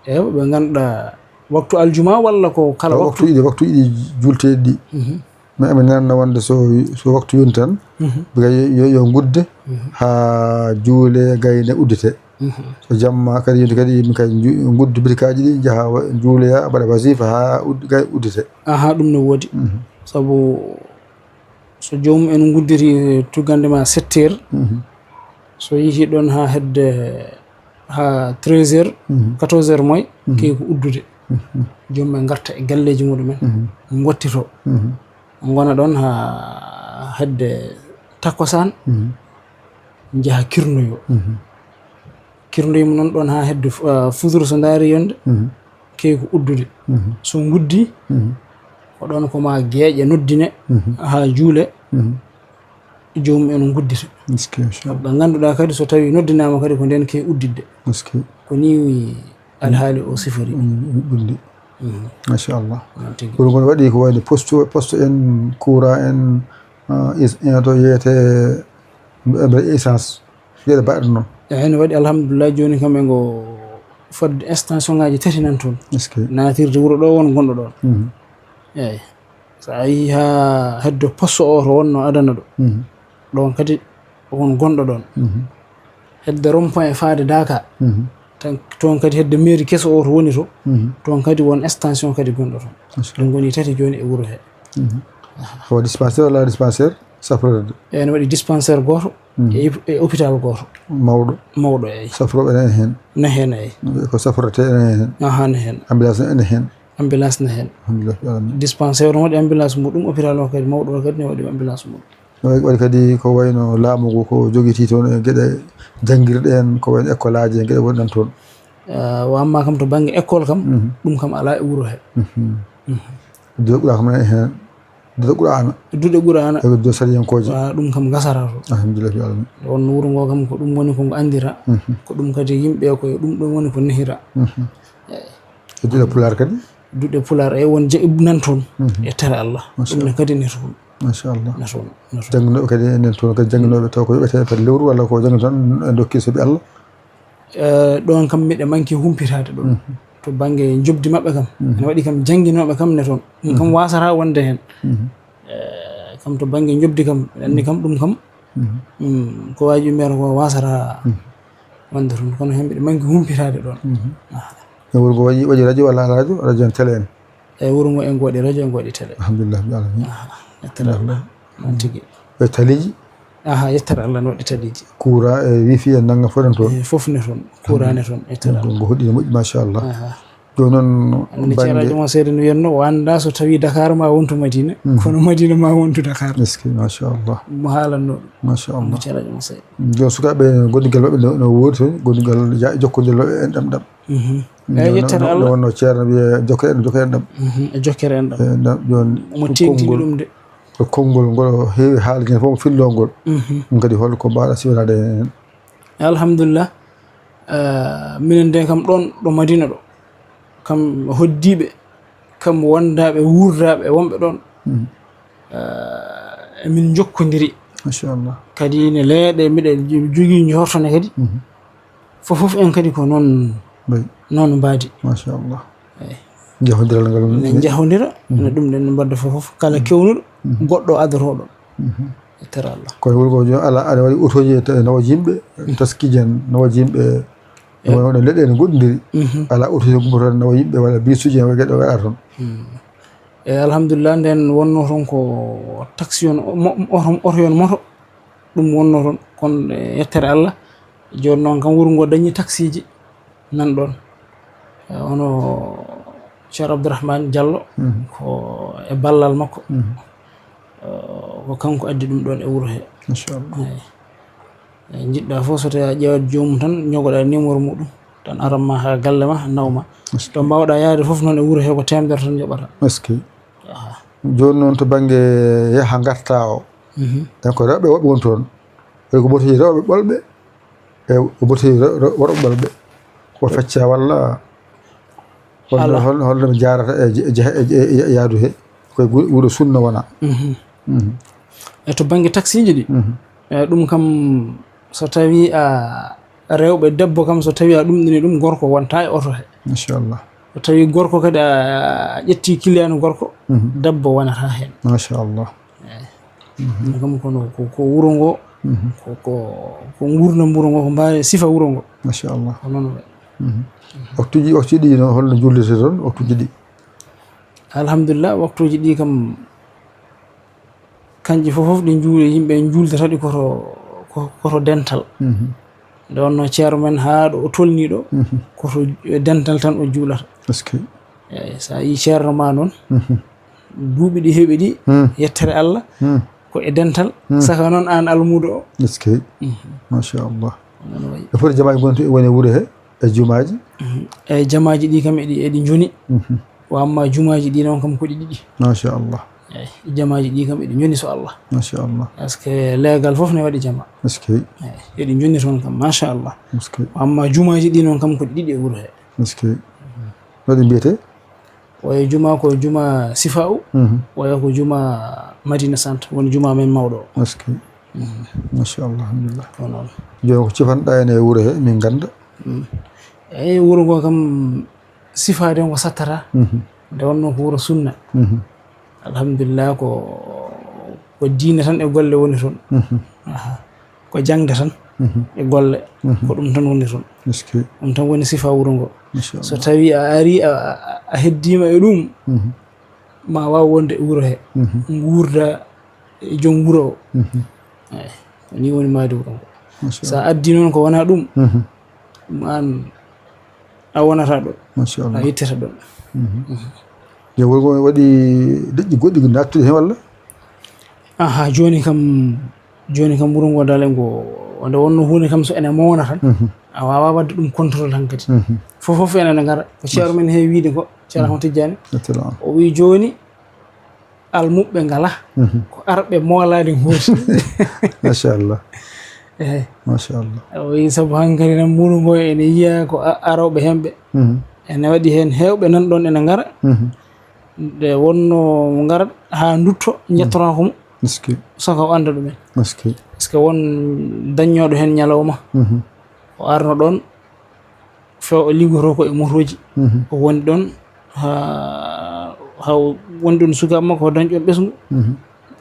e ɓe ngannduɗaa waktu aljuma walla ko kala Ko waktu? waktuuji ɗi, waktuuji ɗi julteeɗi ɗi. Mhm. Mais amin nanna wonde so, so waktu yoni tan, Mhm. ɓe yo, yo, yo ngudde Mhm. haa juule gayne uddete. Mhm. So jamma kadi yoni kadi, yimɓe kadi nju-, nguddu bitikaaji ɗi, njaha wa-, njuuloya, mbaɗa wasifa haa ud-, gay uddete. Aha, ɗum no woodi. Mhm. Sabu so joomum en nguddiri tuggande ma sept heures, Mhm. so yehi ɗon haa hedde haa treize heures, Mhm. quatorze heures moy, Mhm. key ko uddude. Mhm. Joomum en ngarta e galleeji muɗumen, Mhm. ngottito. Mhm. Ngona ɗon haa hedde takkusaan, Mhm. njaha kirnoyo. Mhm. Kirnoyo mo noon ɗon haa hedde fu-, ah, futuro so ndaari yonde, Mhm. key ko uddude. Mhm. So nguddi, Mhm. ko ɗon ko ma geeƴe noddine Mhm. haa juule, Mhm. joomum en nguddita. Est-ce que, machallah. Ɓe ngannduɗaa kadi so tawii noddinaama kadi ko ndeen key udditde. Est-ce que. Ko nii alhaali o sifori. Mm, ɓulli. Mhm. Machallah. Noon tigi. Kono kono waɗi ko wayno poste, poste en, courant en, ah, is-, en to yeeyete, mbe-, mbe-, essence. Geɗe baɗɗe noon. Eeyi, no waɗi, alhamdulillah, jooni kam e ngo fodde extension ngaaji tati nan toon. Est-ce que? Naatirde wuro ɗo won gonɗo ɗoon. Mhm. Eeyi. So a yehii haa hedde poste o to wonnoo adana ɗo. Mhm. Ɗoon kadi won gonɗo ɗoon. Mhm. Hedde rond-point e faade Daaka. Mhm. Tan, toon kadi hedde mairie keso o to woni to. Mhm. Toon kadi won extension kadi gonɗo toon. Machallah. Ɗum ngoni tati jooni e wuro he. Mhm. Aha. Ko dispensaire walla dispensaire safrorde? Eeyi, no waɗi dispensaire gooto Mhm. e hôp-, e hôpital gooto. Mawɗo? Mawɗo, eeyi. Safrooɓe ene heen? Ne heen, eeyi. Ko safrortee ene heen? Aha, ne heen. Ambulance ene heen? Ambulance ne heen. Alhamdulillah, rabbil alamin. Dispensaire no waɗi ambulance muɗum, hôpital o kadi, mawɗo o kadi ne waɗi ambulance muɗum. No waɗi kadi ko wayno laamu ngu ko jogitii toon e geɗe janngirɗe en, ko wayno école aji en, geɗe wonɗan toon. Ah, wa amma kam to bannge école kam, Mhm. ɗum kam alaa e wuro he. Mhm. Mhm. Duɗe Qur'aana kam ne heen. Duɗe Qur'aana. Duɗe Qur'aana. E duɗe sariyankooje. Wa ɗum kam gasara to. Alhamdulillah, rabbil alamin. Wonno wuro ngo kam ko ɗum woni ko ngo anndira. Mhm. Ko ɗum kadi yimɓe ko e ɗum ɗon woni ko nehira. Mhm. Eeyi. E duɗe Pulaar kadi? Duɗe Pulaar, e won je-, nan toon. Mhm. E tere Allah. Machallah. Ɗum ne kadi ne toon. Machallah. Ne toon, ne toon. Jannginooɓe kadi enen toon kadi jannginooɓe taw ko yoɓetee kadi lewru walla ko jannginooɓe tan e dokkii sabi Allah? Eh, ɗoon kam miɗe manki humpitaade ɗoon. Mhm. To bannge njoɓdi maɓɓe kam. Mhm. Ene waɗi kam jannginooɓe kam ne toon. Ɗum kam Mhm. waasata wonde heen. Mhm. Eh, kam to bannge njoɓdi kam, miɗa anndi kam ɗum kam. Mhm. Mm, ko waaji ummeede ko waasata Mhm. wonde toon. Kono heen miɗe manki humpitaade ɗoon. Mhm. Ah. E wuro ngo waɗi, waɗi radio walla alaa radio? Radio en télé en? E wuro ngo en ngo waɗi radio, en ngo waɗi télé. Alhamdulillah, rabbil alamin. Ah, yettere Allah. Alhamdulillah. Noon tigi. E taliiji? Aha, yettere Allah no waɗi taliiji. Courant e wifi en nannga fof ɗon toon? E fof ne toon. Courant ne toon, yettere Allah. Ngo hoɗi no moƴƴi, machallah. Aha. Jooni noon Anndi bannge ceeraajo mo seede no wiyatno, o anndaa so tawii Dakar ma wontu Madina, Mhm. kono Madina ma wontu Dakar. Est-ce que, machallah. Mo haalanno ɗum. Machallah. Anndi ceeraajo mo seede. Jooni sukaaɓe, gondigal maɓɓe no, no woodi toon, gondigal ja-, jokkondiral maɓɓe en ɗam ɗam. Mhm. Eeyi, yettere Allah. Nde wonno Ceerno wiye, "Jokkee en, jokkee en ɗam." Mhm, e jokkere en ɗam. E ɗam, jooni Omo ko teeŋtini konngol, ɗum de. Ko konngol ngol heewi haalde heen fof, mo filloo ngol. Mhm. Ɗum kadi hol ko mbaawɗaa siwanaade heen? Alhamdulillah. Eh, minen de kam ɗoon ɗo Madina ɗo, kam hoddiiɓe, kam wondaaɓe, wuurdaaɓe, wonɓe ɗoon. Mhm. Eh, emin njokkondiri. Machallah. Kadi ne leeɗe, miɗe jogii njoorto ne kadi. Mhm. Fof, fof en kadi ko noon, Mbayi. noon mbaadi. Machallah. Eeyi. Jahondiral ngal Ne ne- njahondira, Mhm. ne ɗum ɗen mbadda fof, fof kala Mhm. kewnuɗo, Mhm. goɗɗo adotooɗo. Mhm. E tere Allah. Kono wuro ngo jooni alaa, aɗa waɗi otooji e ta-, nawa yimɓe, Mhm. taskiiji en, nawa yimɓe, Eeyi. wonno leɗɗe ne goɗɗondiri. Mhm. Alaa otooji gummoto nawa yimɓe, walla bisuuji en, geɗe waɗa toon. Mhm. E alhamdulillah, nden wonno toon ko taxi on, mo-, oto, oto yon moto, ɗum wonno toon. Kono e yettere Allah, jooni noon kam wuro ngo dañi taxiiji nan ɗoon. Eh, hono Ceerno Abdourahmane Diallo, Mhm. ko e ballal makko, Mhm. eh, ko kanko addi ɗum ɗoon e wuro he. Machallah. Eeyi. Eh, njiɗɗa fof so tawi a ƴeewat joomum tan, ñogoɗa numéro muɗum, tan aran ma haa galle ma, naw ma. Est-ce que? To mbaawɗa yaade fof noon e wuro he ko teemedere tan njoɓata. Est-ce que? Aha. Jooni noon to bannge yaha ngarta o, Mhm. En ko rewɓe woɓɓe woni toon. E ko mbotoyi rewɓe ɓolɓe, e ko mbotoyi re-, re-, worɓe ɓolɓe. Ko fecca walla holno, Ala. holno, holno ɓe njaarata e je-, je-, e je-, e yaadu he? Koye gu-, wuro sunna wona. Mhm. Mhm. E to bannge taksiiji ɗi, Mhm. e ɗum kam, so tawii a rewɓe, debbo kam, so tawii a ɗumɗini ɗum, gorko wonta e oto he. Machallah. So tawii gorko kadi a ƴetti client gorko, Mhm. debbo wonata heen. Machallah. Eey. Mhm. Ɗum kam kono ko, ko wuro ngo, Mhm. ko, ko, ko nguurndam wuro ngo, ko mbaawee sifa wuro ngo. Machallah. Ko noon wayi. Mhm. Waktuuji, waktuuji ɗi noon, holno juulirte toon, waktuuji ɗi? Alhamdulillah, waktuuji ɗi kam, kanƴi fof, fof ɗi njuul-, yimɓe njuultata ɗi koto, ko-, koto dental. Mhm. Nde wonno ceerno men haa ɗo o tolni ɗo, Mhm. koto e dental tan o juulata. Est-ce que? Eey, so a yii ceerno ma noon, Mhm. duuɓi ɗi heɓi ɗi, Hmm. yettere Allah, Hmm. ko e dental, Hmm. saka noon aan almuudo o. Est-ce que? Mhm. Machallah. Noon wayi. E foti jamaaji gonti woni e wuro he, e jumaaji? Mhm. E jamaaji ɗi kam eɗi, eɗi njoni. Mhm. Wa amma jumaaji ɗi noon kam ko ɗi ɗiɗi. Machallah. Eey, jamaaji ɗi kam eɗi njoni so Allah. Machallah. Parce que leegal fof ne waɗi jama. Est-ce que? Eey, eɗi njoni toon kam, machallah. Est-ce que? Wa amma jumaaji ɗi noon kam ko ɗi ɗiɗi e wuro he. Est-ce que? No ɗi mbiyetee? Waya juma ko juma Sifa'u, Mhm. waya ko juma Madina Centre, woni juma men mawɗo o. Est-ce que? Mhm. Machallah, alhamdulillah. Ko noon. Jooni ko cifanɗa en e wuro he, min ngannda? Mm. Eey, wuro ngo kam sifaade ngo sattata. Mhm. Nde wonno ko wuro sunna. Mhm. Alhamdulillah, ko, ko diine tan e golle woni toon. Mhm. Aha. Ko jaŋde tan Mhm. e golle. Mhm. Ko ɗum tan woni toon. Est-ce que? Ɗum tan woni sifa wuro ngo. Machallah. So tawii a arii, a, a, a heddiima e ɗum, Mhm. ma waaw wonde e wuro he. Mhm. Nguurda e joom wuro o. Mhm. Eey, ko nii woni maayde wuro ngo. Machallah. So a addii noon ko wonaa ɗum, Mhm. ɗum aan a wonata ɗo. Machallah. A yettata ɗon. Mhm. Mhm. Yo wuro ngo waɗi leƴƴi goɗɗi naattuɗi heen walla? Aha, jooni kam, jooni kam wuro ngo dale ngo, nde wonno huunde kam so ene mawna tan, Mhm. a waawaa waɗde ɗum contrôle hankadi. Mhm. Fof, fof ene, ene ngara. Ko ceerno men heewi wiide ko, Ceerno Ahmad Tijjaani. Machallah. O wii jooni, almuɓɓe ngala, Mhm. ko arɓe moolaade ngooti. Machallah. Eey. Machallah. O wii sabu hankadi tan wuro ngo ene yiya ko a-, arooɓe heen ɓe. Mhm. Ene waɗi heen heewɓe nan ɗoon ene ngara. Mhm. Nde wonno ngarat haa ndutto, Mhm. njettoraa ko mo. Est-ce que? Saka o annda ɗumen. Est-ce que? Est-ce que won daññooɗo heen ñalawma? Mhm. O arno ɗoon, few o liggotoo ko e motooji. Mhm. O woni ɗoon haa, haa o woni ɗoon sukaaɓe makko, o dañi ɗoon ɓesngu. Mhm.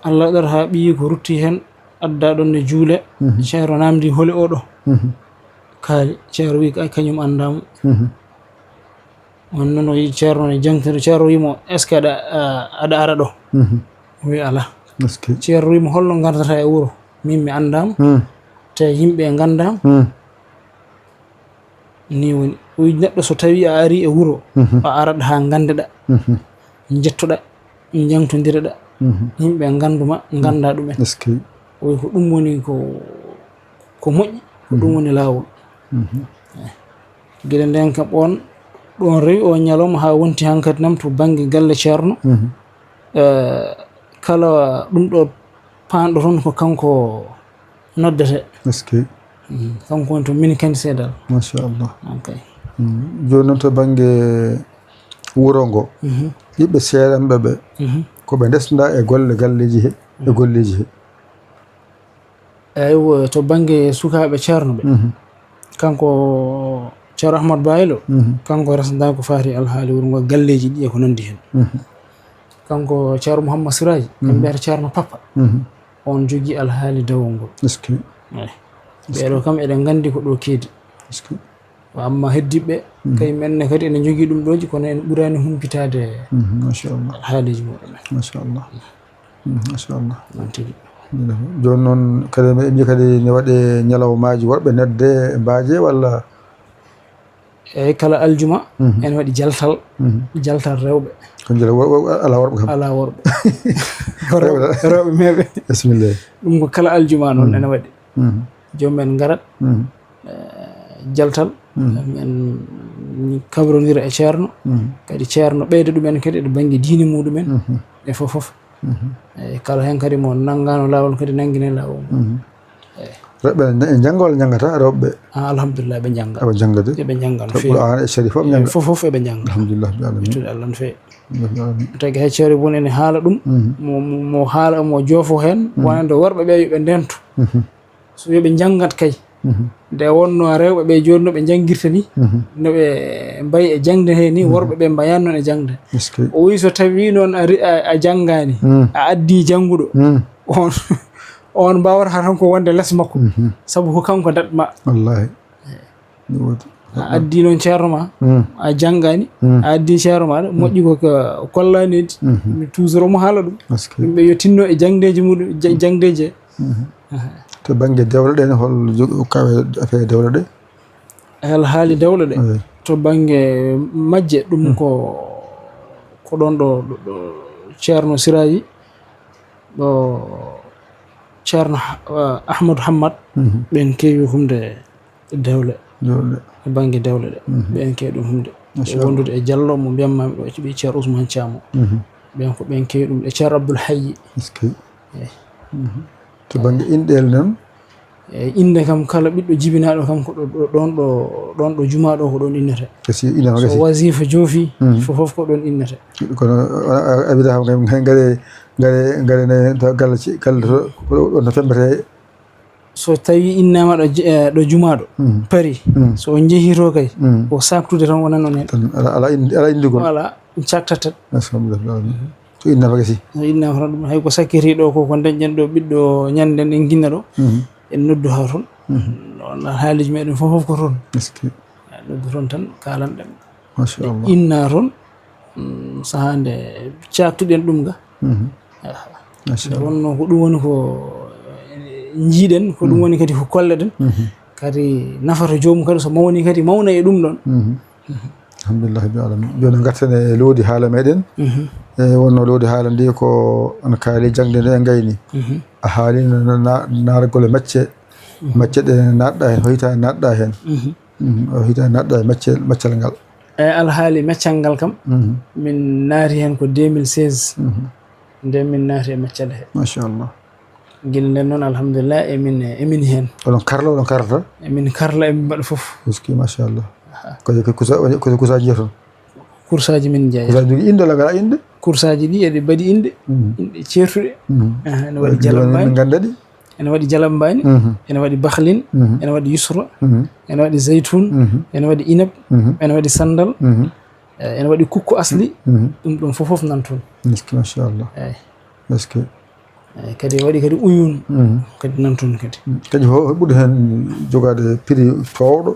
Allah waɗata haa ɓiyi ko rutti heen, adda ɗoon ne juule. Mhm. Ceerno naamndi holi oɗo. Mhm. Kaali, ceerno wii ka-, kañum anndaa mo. Mhm. On noon o yii ceerno ne jaŋtiri, ceerno wii mo, "Est-ce que aɗa, a-, aɗa ara ɗo?" Mhm. O wii, "Alaa." Est-ce que? Ceerno wii mo, "Holno ngardata e wuro? Min mi anndaa mo. Hmm. Te yimɓe nganndaa mo." Hmm. Nii woni, o wii, neɗɗo so tawii a arii e wuro, Mhm. a arat haa nganndeɗaa, Mhm. njettoɗaa, njaŋtondireɗaa, Mhm. yimɓe nganndu ma, nganndaa ɗumen. Est-ce que? O wii ko ɗum woni ko, ko moƴƴi, ko ɗum Mhm. woni laawol. Mhm. Eey. Gila ndeen kam oon, ɗoon rewi o ñalawma haa wonti hankadi nam to bannge galle ceerno. Mhm. Eh, kala ɗum ɗo paanɗo toon ko kanko noddete. Est-ce que? Mm, kanko woni to mini kadi seedal. Machallah. Ok. Mm. Jooni noon to bannge wuro ngo, Mhm. ɓiɓɓe ceeranɓe ɓe, Mhm. ko ɓe ndesndaa e golle galleeji he, e Mhm. golleeji he? Eywa, to bannge sukaaɓe ceerno ɓe, Mhm. kanko Ceerno Ahmad Baylo, Mhm. kanko resndaa ko faati alhaali wuro ngo, galleeji ɗi e ko nanndi heen. Mhm. Kanko Ceerno Mouhammad Siraji, Mhm. ɓe mbiyata Ceerno Papa. Mhm. On jogii alhaali dawol ngol. Est-ce que? Eey. Est-ce que? Ɓeeɗo kam eɗen nganndi ko ɗo keedi. Est-ce que? Wa amma heddiiɓe, Mhm. kay men ne kadi ene njogii ɗum ɗooji, kono en ɓuraani humpitaade Mhm, machallah. haaliiji muɗumen. Machallah. Mhm, machallah. Noon tigi. Jooni noon, kadi eɗen mbiya kadi ne waɗe ñalawmaaji worɓe nodde e mbaaje walla? Eey, kala aljuma, Mhm. ene waɗi jaltal, Mhm. jaltal rewɓe. Ko njala wo-, wo-, alaa worɓe kam? Alaa worɓe. Ko rewɓe, Rewɓe. rewɓe meeɓe. Bismillah. Ɗum ko kala aljuma noon Mhm. ene waɗi. Mhm. Joom men ngarat, Mhm. eh, jaltal, Mhm. men kabrondira e ceerno, Mhm. kadi ceerno ɓeyda ɗumen kadi e bannge diine muɗumen, Mhm. e fof fof. Mhm. Eyi, kala heen kadi mo nanngaano laawol kadi nanngine laawol ngol. Mhm. Eyi. Rewɓe ne njannga walla njanngataa rewɓe ɓe? Ah, alhamdulillah, ɓe njannga. Aɓe njannga de? Eɓe njannga no feewi. Qur'aana e Sharif fof njannga? Eyi, fof, fof eɓe njannga. Alhamdulillah, bi alamin. Alhamdulillah. Tagi hay ceerno woni ene haala ɗum, mhm, mo, mo, mo haala, mo joofo heen, mhm, wonande worɓe ɓe yo ɓe ndento. Mhm. So yo ɓe njanngat kay. Mhm. Nde wonnoo rewɓe ɓe jooni no ɓe njanngirta ni, mhm, no ɓe mbayi e jaŋde hee ni, mhm, worɓe ɓe mbayaani noon e jaŋde. Est-ce que? O wiyi so tawii noon a ri-, a, a janngaani, mm, a addii jannguɗo, mm, on, on mbaawata tan ko wonde les makko. Mhm. Sabu ko kanko daɗ ma. Wallaahi. Eyi. Ɗum woodi. A addii noon ceerno ma, mm, a janngaani, mm, a addii ceerno maaɗa, mm, moƴƴi ko ko kollaani eddi. Mhm. Mi toujours omo haala ɗum. Est-ce que? Yimɓe yo tinno e jaŋdeeji muɗum, ja-, jaŋdeeji he. Mhm. Aha. To bannge dewle ɗe ne, hol jog-, kawe affaire dewle ɗe? Hol haali dewle ɗe? Eyi. To bannge majje, ɗum, mm, ko, ko ɗoon ɗo, ɗo, ɗo Ceerno Siraaji, ɗo Ceerno Ha-, Ahmadu Hammad, mhm, ɓeen keewi humde dewle. Dewle. E bannge dewle ɗe. Mhm. Ɓeen keewi ɗum humde. Machallah. E wondude e Jallo mo mbiyatmi ɗo, ɓe Ceerno Ousmane Thiam o. Mhm. Ɓeen ko ɓeen keewi ɗum, e Ceerno Abdoul Hayyi. Est-ce que? Eyi. Mhm. To bannge inɗeele noon? E innde kam, kala ɓiɗɗo jibinaaɗo kam ko ɗo, ɗo, ɗoon ɗo, ɗoon ɗo jumaa ɗo ko ɗoon innete. Est-ce que innama gasi? So wasifa joofi, mhm, fof, fof ko ɗoon innete. Kono, a, a, a wiɗa kam, kam, kam, ngare, ngare, ngare ne, to galle ci-, galle to, ko ɗo, ɗo no femmbete. So tawii innaama ɗo je-, eh, ɗo jumaa ɗo, mm, Paris, mm, so on njehii to kay, mm, ko saaktude tan wonat on heen. Tan, ala, ala indi-, ala inndugol. Voilà, ɗum caaktat tan. Alhamdulillah. So innaama gasi. So innaama tan ɗum, hay ko sakkiti ɗo ko, ko ndañɗen ɗo ɓiɗɗo ñande nden en nginna ɗo, mm, en noddu haa toon. Mm. Ɗon haaliiji meɗen fof, fof ko toon. Est-ce que? En noddu toon tan, kaalanɗen. Machallah. Inna toon, mm, sahaa nde caaktuɗen ɗum ga. Mhm. Aha. Machallah. Nde wonnoo ko ɗum woni ko, eh, njiiɗen, ko ɗum, mhm, woni kadi ko kolleɗen. Mhm. Kadi nafata joomum kadi so mawni kadi mawna e ɗum ɗoon. Mhm. Mhm. Alhamdulillah rabbil alamin. Jooni ngarten e loowdi haala meɗen. Mhm. E wonnoo loowdi haala ndi ko on kaali jaŋde nde e ngayni. Mhm. A haali na-, na-, na-, naatgol e macce, mhm, macce ɗe naatɗa heen, hoyta naatɗa heen. Mhm. Mhm. O hita naatɗa e maccal, maccal ngal. E alhaali maccal ngal kam, mhm, min naati heen ko deux mille seize. Mhm. Nden min naati e maccal he. Machallah. Gila nden noon, alhamdulillah, emin, emin heen. Oɗon karla, oɗon karlata? Emin karla, emin mbaɗa fof. Est-ce que, machallah. Aha. Ko, ko kusa-, ko kusaaji jeyi toon? Kursaaji min njeya. Kursaaji jogii innde walla ngalaa innde? Kursaaji ɗi eɗi mbaɗi innde, mhm, inɗe ceertuɗe. Mhm. Aha, ene waɗi, waɗi Jalambaani. Min ngannda ɗi? Ene waɗi Jalambaani, mhm, ene waɗi Bahlin, mhm, ene waɗi Yusra, mhm, ene waɗi Zaytun, mhm, ene waɗi Inab, mhm, ene waɗi Sanndal, mhm, eh, ene waɗi Kukku Asli. Mhm. Ɗum ɗoon fof, fof nan toon. Est-ce que, machallah. Eeyi. Est-ce que? Eeyi, kadi waɗi kadi Uyun, mhm, kadi nan toon kadi. Mm. Kadi ho-, ho ɓuri heen jogaade prix toowɗo?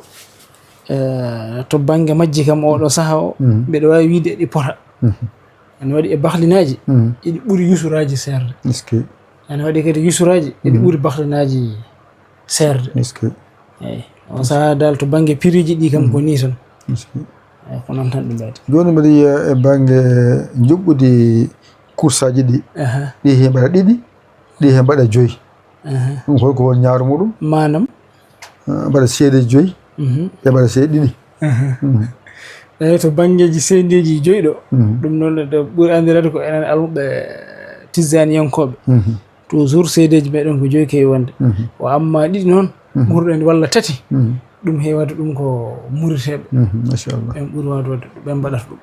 Eh, to bannge majji kam, oɗo sahaa o, mhm, mbeɗa waawi wiyde eɗi pota. Mhm. Ene waɗi e bahlinaaji, mhm, eɗi ɓuri yusuraaji seerde. Est-ce que? Ene waɗi kadi yusuraaji, eɗi, mhm, ɓuri bahlinaaji seerde. Est-ce que? Eeyi. On sahaa dal to bannge prix ji ɗi kam, mhm, ko nii tan. Est-ce que? Eeyi, ko noon tan ɗum waɗi. Jooni mbiɗa yiya e bannge njuɓɓudi kursaaji ɗi. Aha. Ɗi he mbaɗa ɗiɗi, ɗi he mbaɗa joyi. Aha. Ɗum ko, ko won ñaaru muɗum? Maanam? Ah, mbaɗa seedeji joyi, mhm, ɓe mbaɗa seeɗi ɗiɗi. Aha. Mhm. Eeyi, to banngeeji seedeeji joyi ɗo, mhm, ɗum noon ɗo ɓuri anndireede ko enen almuɓɓe tijjaaniyankooɓe. Mhm. Toujours seedeeji meɗen ko joyi keewi wonde. Mhm. Wa amma ɗiɗi noon, mhm, ɓurɗen walla tati, mhm, ɗum heewi waɗde ɗum ko Muriteeɓe. Mhm, machallah. Ɓen ɓuri waawde waɗde ɗum, ɓen mbaɗata ɗum.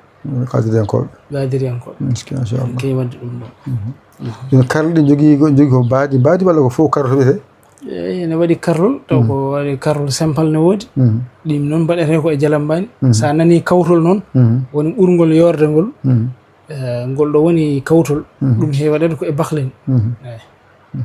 Qaadiriyankooɓe. Qaadiriyankooɓe. Est-ce que, machallah. Keewi waɗde ɗum ɗoon. Mhm. Mhm. Ɗum karle ɗe njogii ko, njogii ko mbaadi, mbaadi walla ko fof karle wiyetee? Eeyi, ene waɗi karlol, taw, mm, ko waɗi karlol simple ne woodi. Mm. Ɗiin noon mbaɗetee ko e jalambaani. Mm. So a nanii kawtol noon, mm, woni ɓurngol yoorde ngol, mm, eh, ngol ɗo woni kawtol, mm, ɗum heewi waɗeede ko e bahlin. Mm. Eeyi. Mm.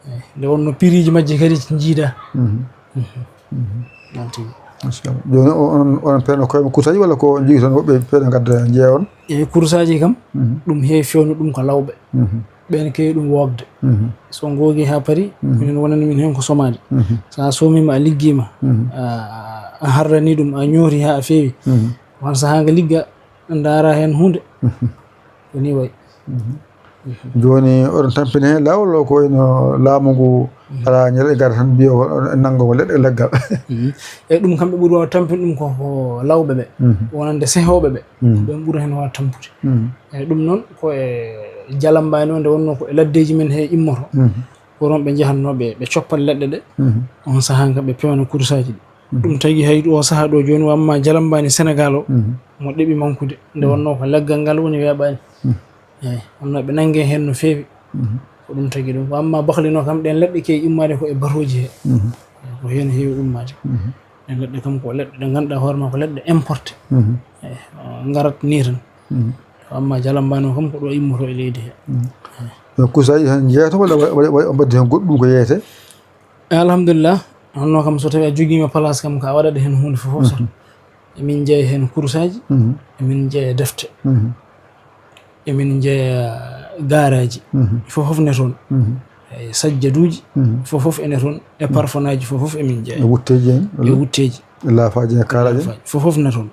Eeyi. Nde wonnoo prix ji majji kadi njiidaa. Mm. Mhm. Mhm. Noon tigi. Machallah. Jooni o-, onon, onon peewnoo koye mon kursaaji walla ko njogii toon woɓɓe peewna ngadda njeeya on? Eeyi, kursaaji kam, mhm, ɗum heewi feewnude ɗum ko lawɓe. Mhm. Ɓeen keewi ɗum woogde. Mhm. So ngoogii haa parii, mhm, minen wonani min heen ko somaade. Mhm. So a somiima, a liggiima, mhm, a, a harranii ɗum, a ñooti haa a feewi. Mhm. Wan sahaa nga ligga, ndaara heen huunde. Mhm. Ko nii wayi. Mhm. Mhm. Jooni oɗon tampina heen laawol o, ko wayno laamu ngu, mhm, alaa ñande ngarata tan mbiya o nannga mo leɗɗe leggal. Mhm. Eeyi, ɗum kamɓe ɓuri waaw tampinde ɗum ko, ko lawɓe ɓe, mhm, wonande sehooɓe ɓe. Mhm. Ɓen ɓuri heen waaw tampude. Mhm. Eeyi, ɗum noon ko e Jalambaani o nde wonnoo ko e laddeeji men he immoto. Woron ɓe njahatnoo ɓe, ɓe coppat leɗɗe ɗe. On sahaa kam ɓe pewna kursaaji ɗi. Ɗum tagi hay o sahaa ɗo jooni, wa amma Jalambaani Senegaal o, mo ɗeɓi mankude. Nde wonnoo ko leggal ngal woni weeɓaani. Eeyi, wonnoo ɓe nannge heen no feewi. Ko ɗum tagi ɗum. Wa amma Baklino kam, ɗeen leɗɗe keewi immaade ko e batooji he. Ko heen heewi ummaade. Ɗeen leɗɗe kam ko leɗɗe ɗe ngannduɗaa hoore ma ko leɗɗe importé. Eeyi, ngarat ni tan. Wa amma Jalambaani o kam ko ɗo immoto e leydi he. Eeyi. Yo kursaaji tan njeyato walla wa-, wa-, wa-, mbaddi heen goɗɗum ko yeeyete? Alhamdulillah, honno kam so tawi a jogiima place kam ka a waɗat heen huunde fof fof tan. Emin njeya heen kursaaji, emin njeya defte, emin njeya gaaraaji, fof fof ne toon. E sajjaduuji, fof fof ene toon. E parfumaaji, fof fof emin njeya. E wutteeji en? E wutteeji. E laafaaji en, e kaalaaji en? Laafaaji, fof fof ne toon.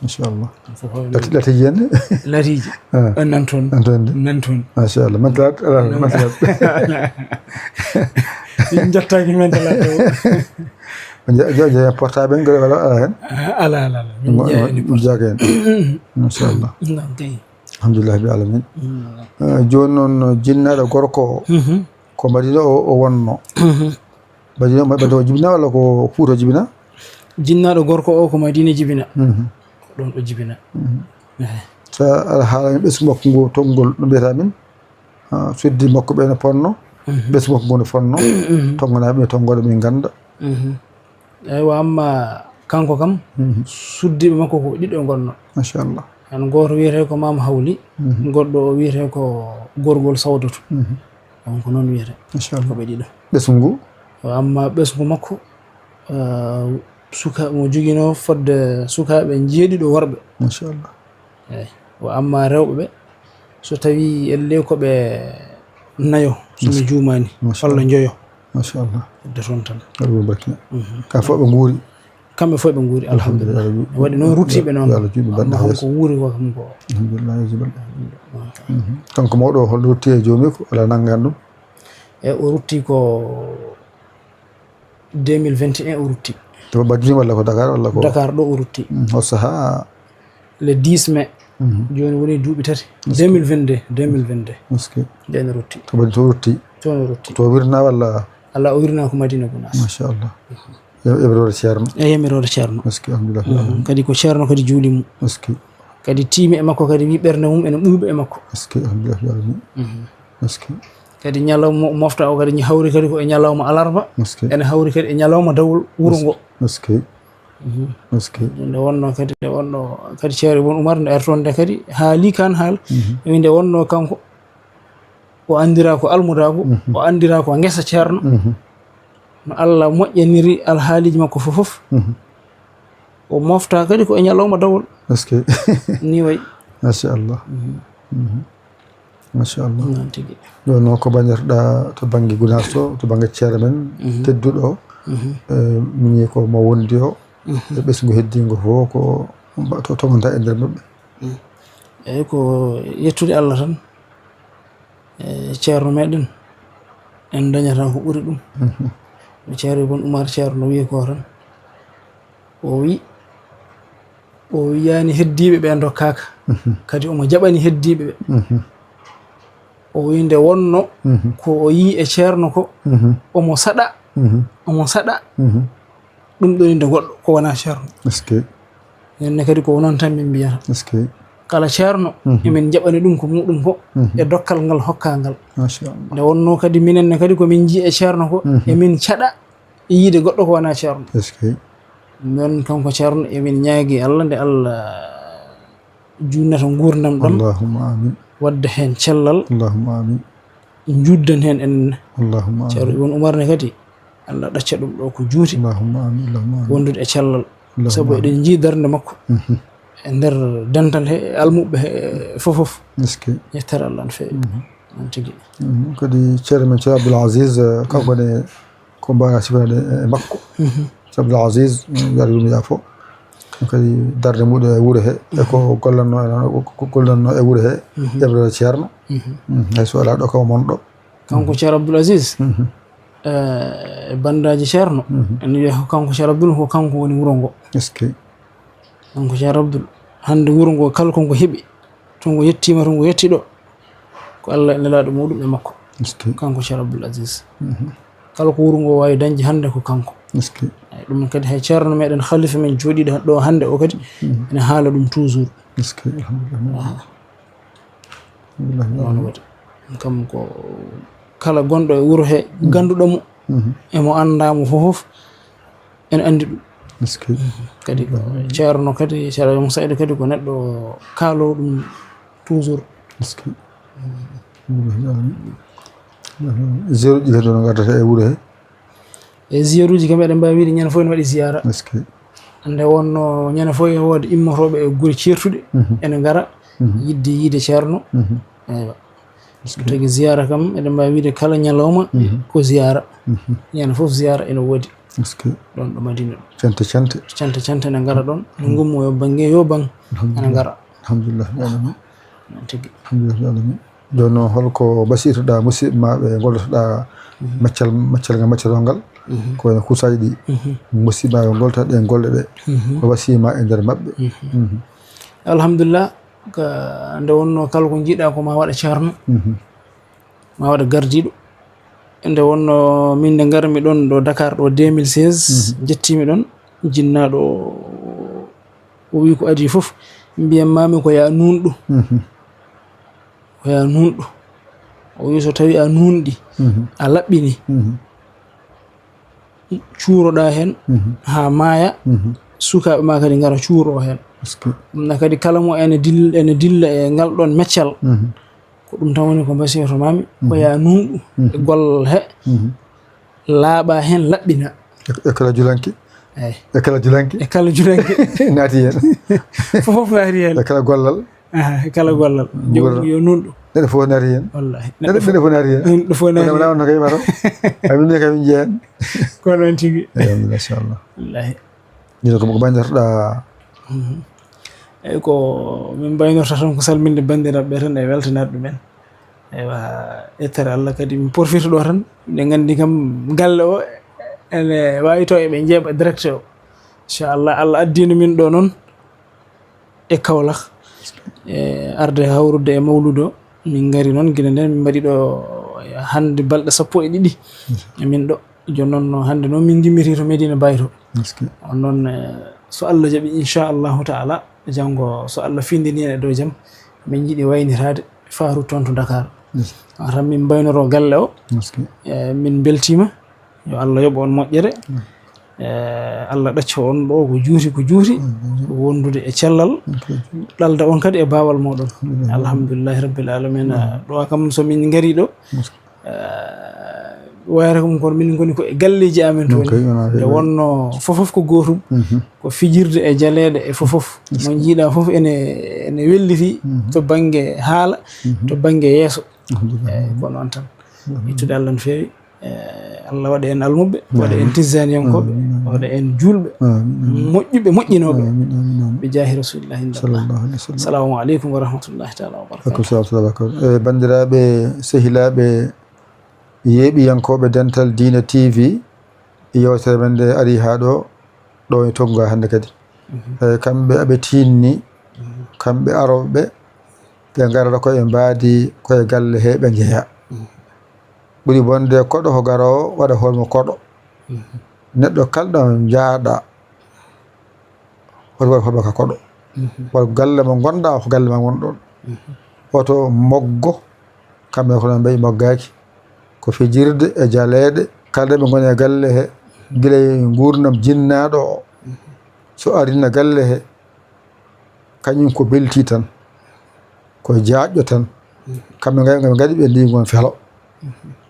Inchallah. Fof fof. Lati-, latiiji en? Latiiji. Ah. Nan toon. Nan toon de? Nan toon. Machallah. Mentalaat, ala, mentalaat. Min njettaaki mentalaat o. Nje-, je-, je-, portable en, wala, ala heen? Ah, ala, ala, ala. Min njeyaani portable. Njeyaaki heen. Machallah. Noon kay. Alhamdulillahi rabbil alamin. Eh, jooni noon, jinnaaɗo gorko o, ko Madina o, o wonnoo. Madina, Madina o jibina walla ko Fuuta o jibina? Jinnaaɗo gorko o ko Madina jibina. Ko ɗoon o jibina. Eeyi. So a, aɗa haala e ɓesngu makko ngu tonngol, no mbiyata min? Ah, suddi makko ɓe no ponno, ɓesngu makko ngu no fonno, tonnganaaɓe ɓe tonngoɗo min ngannda. Eeyi, wa amma kanko kam, suddiiɓe makko ko ɗiɗo ngonnoo. Machallah. Heen gooto wiyetee ko Maam Hawli, goɗɗo o wiyetee ko Gorgol Sawdatu. On ko noon wiyetee. Machallah. Ko ɓe ɗiɗo. Ɓesngu ngu? Wa amma ɓesngu makko, ah, suka-, mo joginoo fodde sukaaɓe njeeɗiɗo worɓe. Machallah. Eeyi. Wa amma rewɓe ɓe, so tawii ellee ko ɓe nayo, so mi juumaani, walla njoyo. Machallah. Hedde toon tan. Yo Allah barkina. Kamɓe fof ɓe nguuri? Kamɓe fof ɓe nguuri, alhamdulillah. Alhamdulillah. Waɗi noon ruttiiɓe noon. Yo Allah juutnu banndaaji yeeso. Amma kanko wuuri ko kam ko. Alhamdulillah, yo Allah juutnu. Kanko mawɗo o, holno rutti e joomi ko, alaa nanngan ɗum? E o rutti ko deux mille vingt et un o rutti. To Badjini walla ko Dakar walla ko? Dakar ɗo o rutti. Mm, o sahaa? Le dix mai. Jooni woni duuɓi tati. Est-ce que? Deux mille vingt-deux, deux mille vingt-deux. Est-ce que? Ndeen o rutti. To Badjini to o rutti? Toon o rutti. To o wirnaa walla? Alaa, o wirnaa ko Madina Gunaas. Machallah. Yo, yo ɓe rewde Ceerno. Eeyi, yo ɓe rewde Ceerno. Est-ce que? Alhamdulillah. Kadi ko Ceerno kadi juuli mo. Est-ce que? Kadi tiimi e makko, kadi wi ɓernde mum ene ɓuuɓa e makko. Est-ce que? Alhamdulillah. Est-ce que? Kadi ñalawma mo-, mofta o kadi hawri kadi ko e ñalawma alarba. Est-ce que? Ene hawri kadi e ñalawma dawol wuro ngo. Est-ce que? Est-ce que? Nde wonnoo kadi, nde wonnoo kadi Ceerno Ibn Umar nde artoon nde kadi haali kaan haal. Wi nde wonnoo kanko o anndiraa ko almudaagu, o anndiraa ko ngesa Ceerno. No Allah moƴƴaniri alhaaliiji makko fof fof. O mofta kadi ko e ñalawma dawol. Est-ce que? Ni wayi. Machallah. Machallah. Noon tigi. Ɗo noon ko mbaɗirɗa to bannge Gunaas to, to bannge ceerno men tedduɗo o. Eh, miñi ko mo wondi o. E ɓesngu heddiingo fof ko mba-, to toŋonta e nder maɓɓe. Eeyi, ko yettude Allah tan. E ceerno meɗen, en dañata ko ɓuri ɗum. No Ceerno Ibn Umar Ceerno no wiyi ko tan. O wi, o wiyaani heddiiɓe ɓe ndokkaaka. Kadi omo jaɓani heddiiɓe ɓe. O wi nde wonno ko o yii e ceerno ko, omo saɗa, omo saɗa. Ɗum ɗoni nde goɗɗo ko wonaa ceerno. Est-ce que? Enen ne kadi ko noon tan min mbiyata. Est-ce que? Kala ceerno, emin jaɓani ɗum ko muɗum ko, e dokkal ngal hokkaa ngal. Machallah. Nde wonnoo kadi minen ne kadi ko min njii e ceerno ko, emin caɗa e yiide goɗɗo ko wonaa ceerno. Est-ce que? Noon kanko ceerno, emin ñaagii Allah nde Allah juutnata nguurndam ɗam. Allahumma amin. Wadda heen cellal. Allahumma amin. Njuddan heen enen ne. Allahumma amin. Ceerno Ibn Umar ne kadi, Allah ɗacca ɗum ɗo ko juuti. Allahumma amin. Allahumma amin. Wondude e cellal. Allahumma amin. Sabu eɗen njii darnde makko. E nder dental he, e almuɓɓe he, e fof fof. Est-ce que? Yettere Allah no feewi. Noon tigi. Kadi ceerno men Ceerno Abdoul Aziz, eh, kanko ne ko mbaawɗaa sifanaade e makko. Ceerno Abdoul Aziz, eh, yo Allah yurmo yaafo. Kadi darnde muɗum e wuro he, e ko gollannoo e, ko, ko gollannoo e wuro he, e wuro ceerno. Hay so alaa ɗo kam o mon ɗo. Kanko Ceerno Abdoul Aziz, eh, e banndaaji ceerno, ene wiya ko kanko Ceerno Abdoul, ko kanko woni wuro ngo. Est-ce que? Kanko Ceerno Abdoul, hannde wuro ngo kala ko ngo heɓi, to ngo yettiima, to ngo yetti ɗo, Ko Allah e Nelaaɗo muuɗum e makko. Kanko Ceerno Abdul Aziz. Kala ko wuro ngo waawi dañde hannde ko kanko. Eyi, ɗum kadi hay Ceerno meɗen, Khalifa men jooɗiiɗo ɗo hannde o kadi, ene haala ɗum toujours. Noon waɗi. Kam ko kala gonɗo e wuro he, gannduɗo mo, emo anndaa mo fof fof, ene anndi ɗum. Kadi ko Ceerno kadi, Ceerno Moussa Aidé kadi ko neɗɗo kaaloowo ɗum toujours. Zéro ɗi kadi no ngaddata e wuro he? E ziyaaruuji kam, eɗen mbaawi wiide ñande fof ene waɗi ziyaara. Nde wonno ñande fof e woode immotooɓe e gure ceertuɗe, ene ngara yiɗde yiide Ceerno. Eywa. Tagi ziyaara kam, eɗen mbaawi wiide kala ñalawma ko ziyaara. Ñande fof ziyaara ene woodi. Ɗoon ɗo Madina ɗo. Cante, cante. Cante, cante ene ngara ɗoon. Ngummo yo bannge, yo bang. Ene ngara. Alhamdulillah. Noon tigi. Alhamdulillah. Jooni noon, holko mbasiytoɗaa musidɓe ma ɓe ngollotoɗaa maccal, maccal ngal, maccal ngal? Ko wayno kuusaaji ɗi. Musidɓe ma ɓe ngollotoɗaa ɗe golle ɗe. Ko wasiyee ma e nder maɓɓe? Alhamdulillah, ka, nde wonno kala ko njiɗa ko ma waɗa Ceerno, ma waɗa gardiiɗo. Nde wonno min nde ngarmi ɗoon ɗo Dakar ɗo deux mille seize, njettiimi ɗoon, jinnaaɗo o wi ko adii fof, mbiyan mami ko ya nuunɗo. Ko ya nuunɗo. O wi so tawi a nuunɗi, a laɓɓini, cuuroɗa heen haa maaya, sukaaɓe ma kadi ngara cuuro heen. Ɗum na kadi kala mo ene dil-, ene dilla e ngal ɗoon meccal, ko ɗum tan woni ko mbasiyto mami, ko ya nuunɗu e gollal he, laaɓa heen, laɓɓina. E, e kala julanke? Eyi. E kala julanke? E kala julanke. Naati heen. Fof fof naati heen. E kala gollal? Aha, e kala gollal. Joom yo nuunɗo. Neɗɗo fof naati heen. Wallahi. Neɗɗo, neɗɗo fof naati heen. Neɗɗo fof naati heen. Wona, wona kam yiɓata. Amin ne kam min jeyan. Ko noon tigi. Eyi, machallah. Wallahi. Ñino ko ko baynortoɗaa? Eyi, ko min mbaynorta tan ko salminde banndiraaɓe ɓe tan e weltanaade ɗumen. Eywa, yettere Allah kadi min porfito ɗo tan. Nde nganndi kam galle o ene waawi to eɓe njeeɓa direct o. Inchallah, Allah addiino min ɗo noon e Kaolack. E arde hawrude e mawludo. Min ngari noon gila nden, min mbaɗi ɗo hannde balɗe sappo e ɗiɗi. Min ɗo. Jooni noon, no hannde noon min ngimmiti to Medina Baye to. On noon, eh, so Allah jaɓi, inchallahu taala, janngo so Allah findini en e dow jam, min njiɗi waynitaade faaru toon to Dakar. Tan min mbaynoro galle o. Eh, min mbeltiima. Yo Allah yoɓ on moƴƴere. Eh, Allah ɗacco on ɗo ko juuti, ko juuti, ko wondude e cellal. Ɗalda on kadi e baawal moɗon. Alhamdulillahi rabbil alamina. Ɗo kam so min ngari ɗo, eh, wayata ko kono min ngoni ko e galleeji amen toon. Nde wonno fofof ko gootum. Ko fijirde e jaleeɗe e fofof. Mo njiiɗa fof ene, ene welliti to bannge haala, to bannge yeeso. Alhamdulillah. Eyi, ko noon tan. Ittude Allah no feewi. Eh, Allah waɗa en almuɓɓe, waɗa en tijjaniyankooɓe, waɗa en juulɓe, moƴƴuɓe, moƴƴinooɓe. Bi jaahi rasulillahi. Sallallahu alaihi wasallam. Assalamu alaikum wa rahmatullahi taala wa barakatuh. Aleykum salam wa rahmatullahi wa barakatuh. Eh, banndiraaɓe, sehilaaɓe, yeeɓiyankooɓe Dental Diina T V, yewtere men nde ari haa ɗo, ɗo e Tonga hannde kadi. Eh, kamɓe aɓe tinni, kamɓe arooɓe, ɓe ngarata koye mbaadi, koye galle he ɓe njeya. Ɓuri bonde koɗo ko garoowo waɗa hoore mum koɗo. Neɗɗo kala ɗo njaaɗa, hoto waɗ hoore ka koɗo. Walla galle mo ngonɗa, ko galle ma ngonɗon. Woto moggo, kamɓe ko noon mbayi moggaaki. Ko fijirde e jaleeɗe, kala ɓe ngoni e galle he, gila e nguurndam jinnaaɗo o. So arino galle he, kañum ko belti tan, ko jaaƴɗo tan. Kamɓe ngaɗi, ɓe ngaɗi, ɓe ndi ngon felo.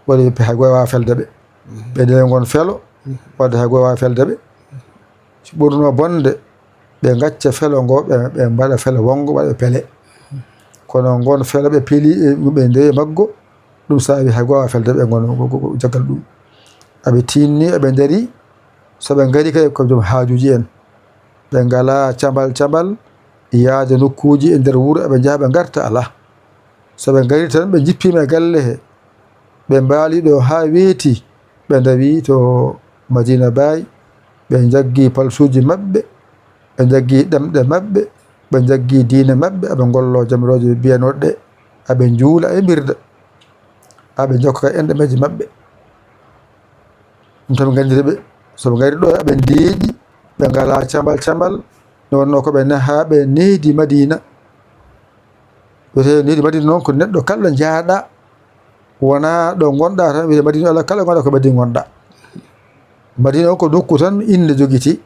Waɗi ɓe hay goto waawa felde ɓe. Ɓe nde ngon felo, wadde hay goto waawa felde ɓe. So ɓurno bonde, ɓe ngacca felo ngo, ɓe, ɓe mbaɗa felo wongo, waɗa ɓe pele. Kono ngon felo ɓe peli, e, ɓe ndewi maggo, ɗum saabi hay goto waawa felde ɓe, ngono go, go, go, jaggal ɗum. Aɓe tinni, aɓe ndari, so ɓe ngari kay ko joom haajuji en. Ɓe ngala cambal cambal, yaade nokkuji e nder wuro, eɓe njaha ɓe ngarta, alaa. So ɓe ngari tan, ɓe njippima e galle he. Ɓe mbaali ɗo haa weeti, ɓe ndawi to Madina Baay, ɓe njaggi palsuuji maɓɓe, ɓe njaggi ɗemɗe maɓɓe, ɓe njaggi diine maɓɓe, aɓe ngollo jamirooje ɓe mbiyanooɗe ɗe, aɓe njuula, aɓe mbirda. haa ɓe njokka enɗameeje maɓɓe. Ɗum tan ɓe nganndiri ɓe. So ɓe ngari ɗo, ɓe ndeeƴi, ɓe ngalaa cambal cambal. Nde wonnoo ko ɓe nehaa, ɓe nehdi Madiina. Wiyetee nehdi Madiina noon ko neɗɗo kala ɗo njaaɗaa, wonaa ɗo ngonɗaa tan, wiyetee Madiina alaa, kala ɗo ngonɗaa ko Madiina ngonɗaa. Madiina o ko nokku tan innde jogitii.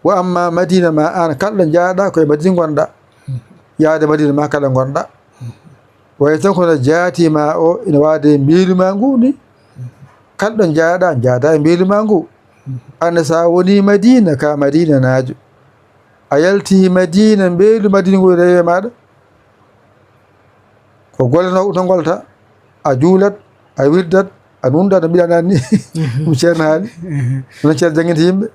Wa amma Madiina ma aan, kala ɗo njaaɗaa ko e Madiina ngonɗaa. Yaade Madiina ma kala ngonɗaa. Wayi tan kono jaati ma o ina waade e mbeelu ma ngu ni. Kala ɗo njaaɗaa, njaadaa e mbeelu ma ngu. Aan so a wonii Madiina, ka Madiinanaajo. A yaltii Madiina, mbeelu Madiina ngu rewi e maaɗa. Ko golle naw tan ngolta. A juulat, a wirdat, a nunɗat no mbiɗa naan ni. Ɗum Ceerno haali. Noon Ceerno jannginte yimɓe.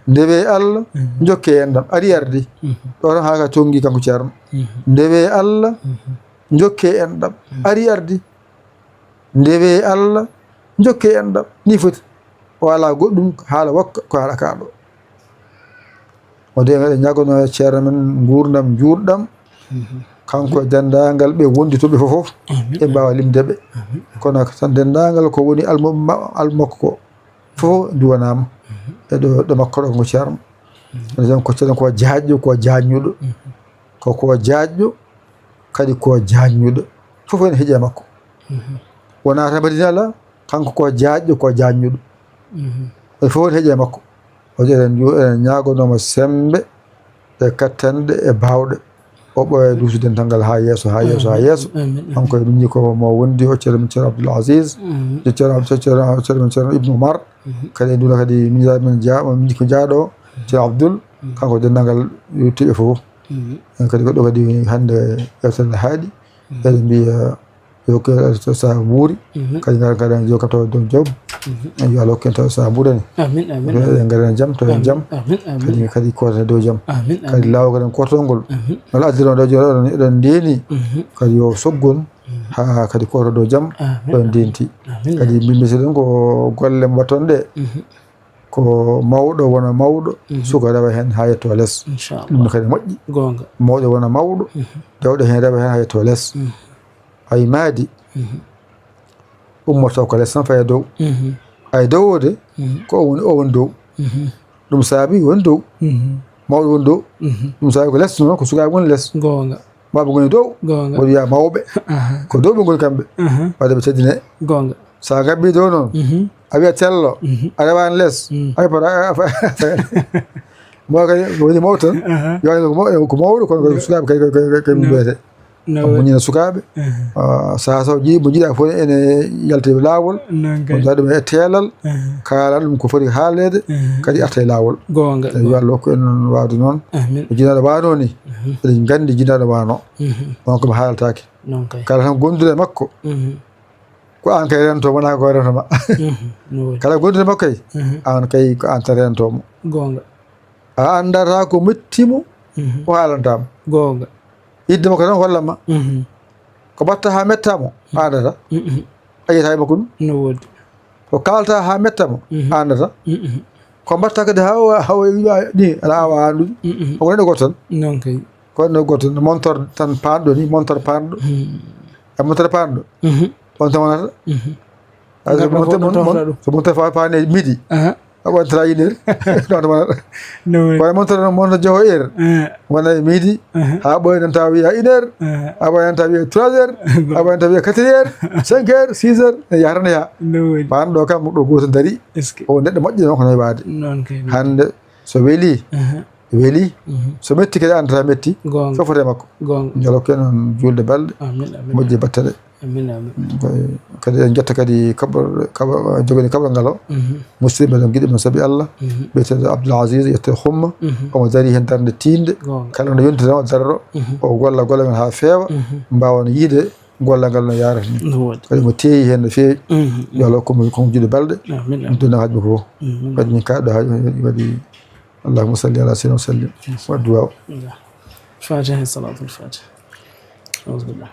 Ndewee Allah, njokkee enɗam. Ari ardi. Ɗo tan haa ka tonngi kanko Ceerno. Ndewee Allah, njokkee enɗam. Ari ardi. Ndewee Allah, njokkee enɗam. Ni foti. O alaa goɗɗum haala wakka ko haala kaa ɗo. O de eɗen ñagono Ceerno men nguurndam njuurɗam. Kanko e denndaangal ɓe wonduɓe ɓe fof, ɓe mbaawa limde ɓe. Kono tan denndaangal ko woni almuɓɓe ma-, almuɓɓe makko ko fof nduwanaama e ɗo, ɗo makko ɗo ko Ceerno. Ene tan ko Ceerno ko jaajɗo, ko jaajnuɗo. Ko, ko jaajɗo, kadi ko jaajnuɗo. Fof ene heƴi e makko. Wonaa tan Madiina alaa, kanko ko jaajɗo, ko jaajnuɗo. Ɓe fof ene heƴi e makko. O eɗen nju-, eɗen ñaagonooma semmbe e kattanɗe e baawɗe. O ɓooya duusude dental ngal haa yeeso, haa yeeso, haa yeeso. Kanko e min ko mo wondi o Ceerno men Ceerno Abdoul Aziz, Ceerno, Ceerno, Ceerno, Ceerno Ibn Oumar. Kadi e nduna kadi min jaa-, min jaa-, min ko jaaɗo Ceerno Abdoul, kanko denndaangal yottiiɓe fof. En kadi ko ɗo kadi hannde yewtere nde haaɗi. Eɗen mbiya yo ko sa muuri. Kadi ngal ngal yo kam tawa dow jam. Yo Allah hokken tawa sa muurani. Amin, amin, amin. Eɗen ngarana jam, tawa jam. Amin, amin. Kadi, kadi kootane dow jam. Amin, amin. Kadi laawol kadi kootol ngol. Amin. No Allah addirno ɗo jam, eɗen, eɗen ndeeni. Kadi yo soggon. Haa kadi kooto dow jam. Amin. Ɗo ndenti. Amin. Kadi mbimmi seɗen ko golle mbaton ɗe. Ko mawɗo wona mawɗo, suka rewa heen haa yetto les. Inchallah. Ɗum ne kadi moƴƴi. Goonga. Mawɗo wona mawɗo, dewɗo heen rewa heen haa yetto les. Ay maadi, ummoto ko les tan faya dow. Ay dow o de, ko o woni, o woni dow. Ɗum saabi woni dow. Mawɗo woni dow. Ɗum saabi ko les noon, ko sukaaɓe woni les. Goonga. Mawɓe ngoni dow. Goonga. Mboɗo wiya mawɓe. Aha. Ko dow ɓe ngoni kamɓe. Aha. Wadde ɓe teddine. Goonga. Sa gabbi dow noon, a wiya tello, a rewaani les. A fota, a, a, a, mo kadi woni mawɗo tan. Aha. Yo ko maw-, ko mawɗo, kono ko sukaaɓe kadi, kadi, kadi, kadi mbiyete. No. Muñina sukaaɓe. Aha. Ah, saha saw ƴiiɓe mo jiɗa fof ene yalta e laawol. Noon kay. Mo jaɗa ɗum e teelal. Aha. Kaala ɗum ko foti haalede. Aha. Kadi arta e laawol. Goonga. Tawi yo Allah hokku en waawde noon. Amin. Ko jinaaɗo waano ni. Eɗen nganndi jinaaɗo waano. On ko mi haalataake. Noon kay. Kala tan gonduɗo e makko, ko aan kay rento, wonaa ko rento ma. No woni. Kala gonduɗo e makko kay, aan kay ko aan tan rento mo. Goonga. A anndata ko metti mo, o haalanta ma. Goonga. Yidde makko tan holla ma. Ko mbatta haa metta mo, a anndata. A yiyata e makko ɗum. No woodi. Ko kaalta haa metta mo, a anndata. Ko mbatta kadi haa o, haa o wiya ni, alaa, a waawaa anndude. Ko neɗɗo gooto tan. Noon kay. Ko neɗɗo gooto tan. Montor tan paanɗo ni, montor paanɗo. E montor paanɗo. On tan wonata. Ay, so montor, mon-, so montor fa-, faane midi. Aha. A ɓantata une heure. Ɗon wonata. No woni. Kono montor noon, montor jowo heure. Wona e midi. Aha. Haa ɓooya nan tawa wiya une heure. Aha. Haa ɓooya nan tawa wiya trois heures. Haa ɓooya nan tawa wiya quatre heures, cinq heures, six heures. E yahata no yaha. No woni. Paanɗo kam ɗo gooto dari. Est-ce que? O neɗɗo moƴƴo noon ko nayi waade. Noon kay. Hannde so weli, aha, weli. So metti kadi anndata metti. Goonga. Fof foti e makko. Goonga. Njalo ken on juulde balɗe. Amin, amin. Moƴƴe battane. Amin, amin. Ko, kadi en jetta kadi kaɓor-, kaɓor-, jogani kaɓorgal o. Musidɓe men giɗo men sabi Allah. Biyeteeɗo Abdoul Aziz, yetto Xumma. Omo dari heen darnde tiiɗnde. Goonga. Kala no yonti tan o daroro. O golla golle men haa feewa. Mbaawa no yiide golle ngal no yaarata ni. No woodi. Kadi mo teeyi heen no feewi. Yo Allah hokku mo, hokku mo juuɗe balɗe. Amin, amin. Ɗum donna haaju makko fof. Kadi min kaaɗo haaju, waɗi اللهم صل على سيدنا وسلم. والدعاء. الفاتحة، صلاة الفاتحة. أعوذ بالله.